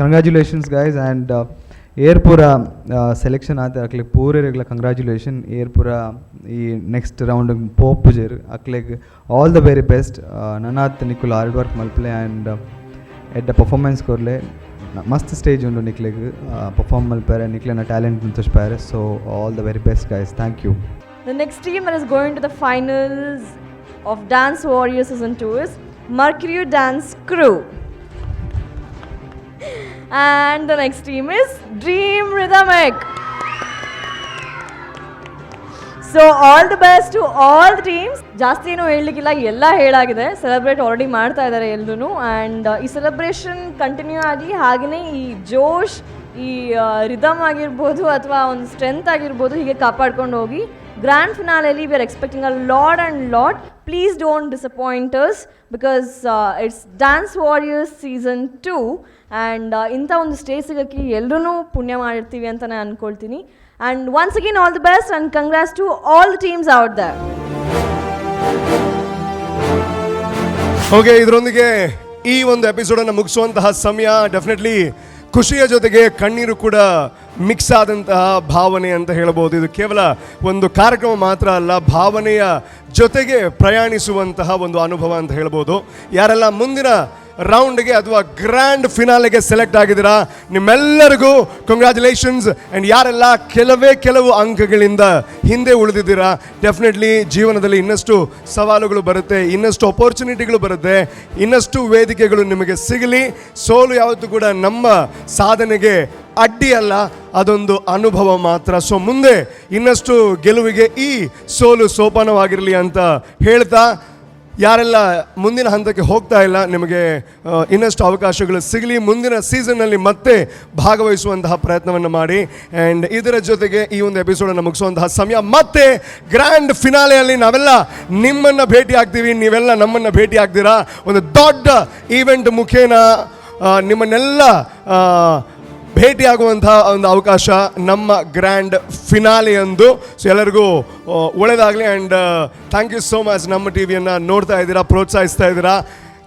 S7: Congratulations guys. And ಏರ್ ಪೂರ selection ಆತ ಅಕ್ಲೆಗ್ ಪೂರೆರೆಗ್ಲ congratulation. ಏರ್ ಪೂರ ಈ next round ಪೋಪುಜೆರ್, ಅಕ್ಲೆಗ್ ಆಲ್ the very best. ನನಾತ್ ನಿಕುಲು ಹಾರ್ಡ್ ವರ್ಕ್ ಮಲ್ಪಲೆ ಆ್ಯಂಡ್ ಎಡ್ಡೆ ಪರ್ಫಾರ್ಮೆನ್ಸ್ ಕೊರ್ಲೆ. ಮಸ್ತ್ ಸ್ಟೇಜ್ ಉಂಡು ನಿಕ್ಲೆಗ್ ಪರ್ಫಾರ್ಮ್ ಮಲ್ಪೆರೆ, ನಿಕ್ಲೆನ talent ತೋಜ್ಪಾಯರೆ. So all the very best, guys. Thank you.
S3: The next team that is going to the finals of Dance Warriors Season 2 is Mercury Dance Crew. And the next team is Dream Rhythmic. So all the best to all the teams. ಜಾಸ್ತಿ ಏನೂ ಹೇಳಲಿಕ್ಕಿಲ್ಲ, ಎಲ್ಲ ಹೇಳಾಗಿದೆ. Celebrate already ಮಾಡ್ತಾ ಇದ್ದಾರೆ ಎಲ್ಲರೂ. And ಈ celebration continue ಆಗಲಿ. ಹಾಗೆಯೇ ಈ ಜೋಶ್, ಈ ರಿದಮ್ ಆಗಿರ್ಬೋದು ಅಥವಾ ಒಂದು ಸ್ಟ್ರೆಂತ್ ಆಗಿರ್ಬೋದು, ಹೀಗೆ ಕಾಪಾಡ್ಕೊಂಡು ಹೋಗಿ. ಗ್ರ್ಯಾಂಡ್ ಫಿನಾಲೆಲಿ we are expecting a lot and lot. Please don't disappoint us, because it's Dance Warriors Season 2, and ಇಂಥ ಒಂದು ಸ್ಟೇಜ್ ಸಿಗೋಕ್ಕೆ ಎಲ್ಲರೂ ಪುಣ್ಯ ಮಾಡಿರ್ತೀವಿ ಅಂತಲೇ ಅಂದ್ಕೊಳ್ತೀನಿ. And once again, all the best and congrats to all the teams out there.
S2: Okay, ಇದರೊಂದಿಗೆ ಈ ಒಂದು ಎಪಿಸೋಡನ್ನು ಮುಗಿಸುವಂತಹ ಸಮಯ. ಡೆಫಿನೆಟ್ಲಿ ಖುಷಿಯ ಜೊತೆಗೆ ಕಣ್ಣೀರು ಕೂಡ ಮಿಕ್ಸ್ ಆದಂತಹ ಭಾವನೆ ಅಂತ ಹೇಳಬಹುದು. ಇದು ಕೇವಲ ಒಂದು ಕಾರ್ಯಕ್ರಮ ಮಾತ್ರ ಅಲ್ಲ, ಭಾವನೆಯ ಜೊತೆಗೆ ಪ್ರಯಾಣಿಸುವಂತಹ ಒಂದು ಅನುಭವ ಅಂತ ಹೇಳ್ಬೋದು. ಯಾರೆಲ್ಲ ಮುಂದಿನ ರೌಂಡ್ಗೆ ಅಥವಾ ಗ್ರ್ಯಾಂಡ್ ಫಿನಾಲೆಗೆ ಸೆಲೆಕ್ಟ್ ಆಗಿದ್ದೀರಾ, ನಿಮ್ಮೆಲ್ಲರಿಗೂ ಕಂಗ್ರ್ಯಾಚುಲೇಷನ್ಸ್. ಆ್ಯಂಡ್ ಯಾರೆಲ್ಲ ಕೆಲವೇ ಕೆಲವು ಅಂಕಗಳಿಂದ ಹಿಂದೆ ಉಳಿದಿದ್ದೀರಾ, ಡೆಫಿನೆಟ್ಲಿ ಜೀವನದಲ್ಲಿ ಇನ್ನಷ್ಟು ಸವಾಲುಗಳು ಬರುತ್ತೆ, ಇನ್ನಷ್ಟು ಅಪರ್ಚುನಿಟಿಗಳು ಬರುತ್ತೆ, ಇನ್ನಷ್ಟು ವೇದಿಕೆಗಳು ನಿಮಗೆ ಸಿಗಲಿ. ಸೋಲು ಯಾವತ್ತೂ ಕೂಡ ನಮ್ಮ ಸಾಧನೆಗೆ ಅಡ್ಡಿ ಅಲ್ಲ, ಅದೊಂದು ಅನುಭವ ಮಾತ್ರ. ಸೊ ಮುಂದೆ ಇನ್ನಷ್ಟು ಗೆಲುವಿಗೆ ಈ ಸೋಲು ಸೋಪಾನವಾಗಿರಲಿ ಅಂತ ಹೇಳ್ತಾ, ಯಾರೆಲ್ಲ ಮುಂದಿನ ಹಂತಕ್ಕೆ ಹೋಗ್ತಾ ಇಲ್ಲ, ನಿಮಗೆ ಇನ್ನಷ್ಟು ಅವಕಾಶಗಳು ಸಿಗಲಿ. ಮುಂದಿನ ಸೀಸನ್ನಲ್ಲಿ ಮತ್ತೆ ಭಾಗವಹಿಸುವಂತಹ ಪ್ರಯತ್ನವನ್ನು ಮಾಡಿ. ಆ್ಯಂಡ್ ಇದರ ಜೊತೆಗೆ ಈ ಒಂದು ಎಪಿಸೋಡನ್ನು ಮುಗಿಸುವಂತಹ ಸಮಯ. ಮತ್ತೆ ಗ್ರ್ಯಾಂಡ್ ಫಿನಾಲೆಯಲ್ಲಿ ನಾವೆಲ್ಲ ನಿಮ್ಮನ್ನು ಭೇಟಿ ಆಗ್ತೀವಿ, ನೀವೆಲ್ಲ ನಮ್ಮನ್ನು ಭೇಟಿ ಆಗ್ತೀರಾ. ಒಂದು ದೊಡ್ಡ ಈವೆಂಟ್ ಮುಖೇನ ನಿಮ್ಮನ್ನೆಲ್ಲ ಭೇಟಿಯಾಗುವಂತಹ ಒಂದು ಅವಕಾಶ ನಮ್ಮ ಗ್ರ್ಯಾಂಡ್ ಫಿನಾಲೆಯಂದು. ಸೊ ಎಲ್ಲರಿಗೂ ಒಳ್ಳೆಯದಾಗಲಿ and thank you so much. ನಮ್ಮ ಟಿವಿಯನ್ನು ನೋಡ್ತಾ ಇದ್ದೀರಾ, ಪ್ರೋತ್ಸಾಹಿಸ್ತಾ ಇದ್ದೀರಾ.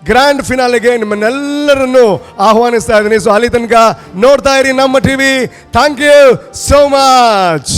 S2: ಗ್ರ್ಯಾಂಡ್ ಫಿನಾಲೆಗೆ ನಿಮ್ಮನ್ನೆಲ್ಲರನ್ನು ಆಹ್ವಾನಿಸ್ತಾ ಇದ್ದೀನಿ. ಸೊ ಅಲ್ಲಿ ತನಕ ನೋಡ್ತಾ ಇರಿ ನಮ್ಮ TV. Thank you so much.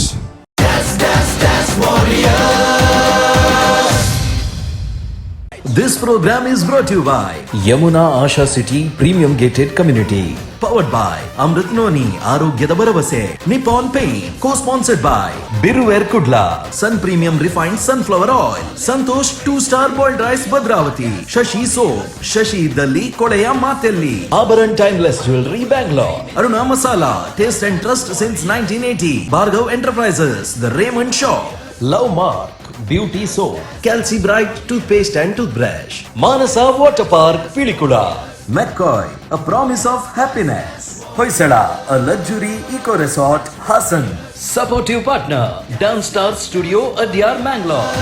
S1: This program is brought to you by Yamuna Asha City Premium Gated Community. Powered by Amrit Noni, ಆರೋಗ್ಯದ ಭರವಸೆ. Nippon Paint. Co-sponsored by Biruver Kudla, Sun Premium Refined Sunflower Oil, Santosh 2 Star Boiled Rice Bhadravati, Shashi Soap, Shashi ಇದ್ದಲ್ಲಿ ಕೊಳೆಯ ಮಾತೆಲ್ಲಿ, Abharan Timeless Jewelry Bangalore, Aruna Masala, taste and trust since 1980, Bhargav Enterprises, The Raymond Shop, Love Mark, Beauty Soap, Calci Bright Toothpaste and Toothbrush, Manasa Water Park, Pilikula, McCoy, a promise of happiness, Hoysala, a luxury eco resort, Hassan. Supportive partner, Dance Star Studio, Adyar, Mangalore.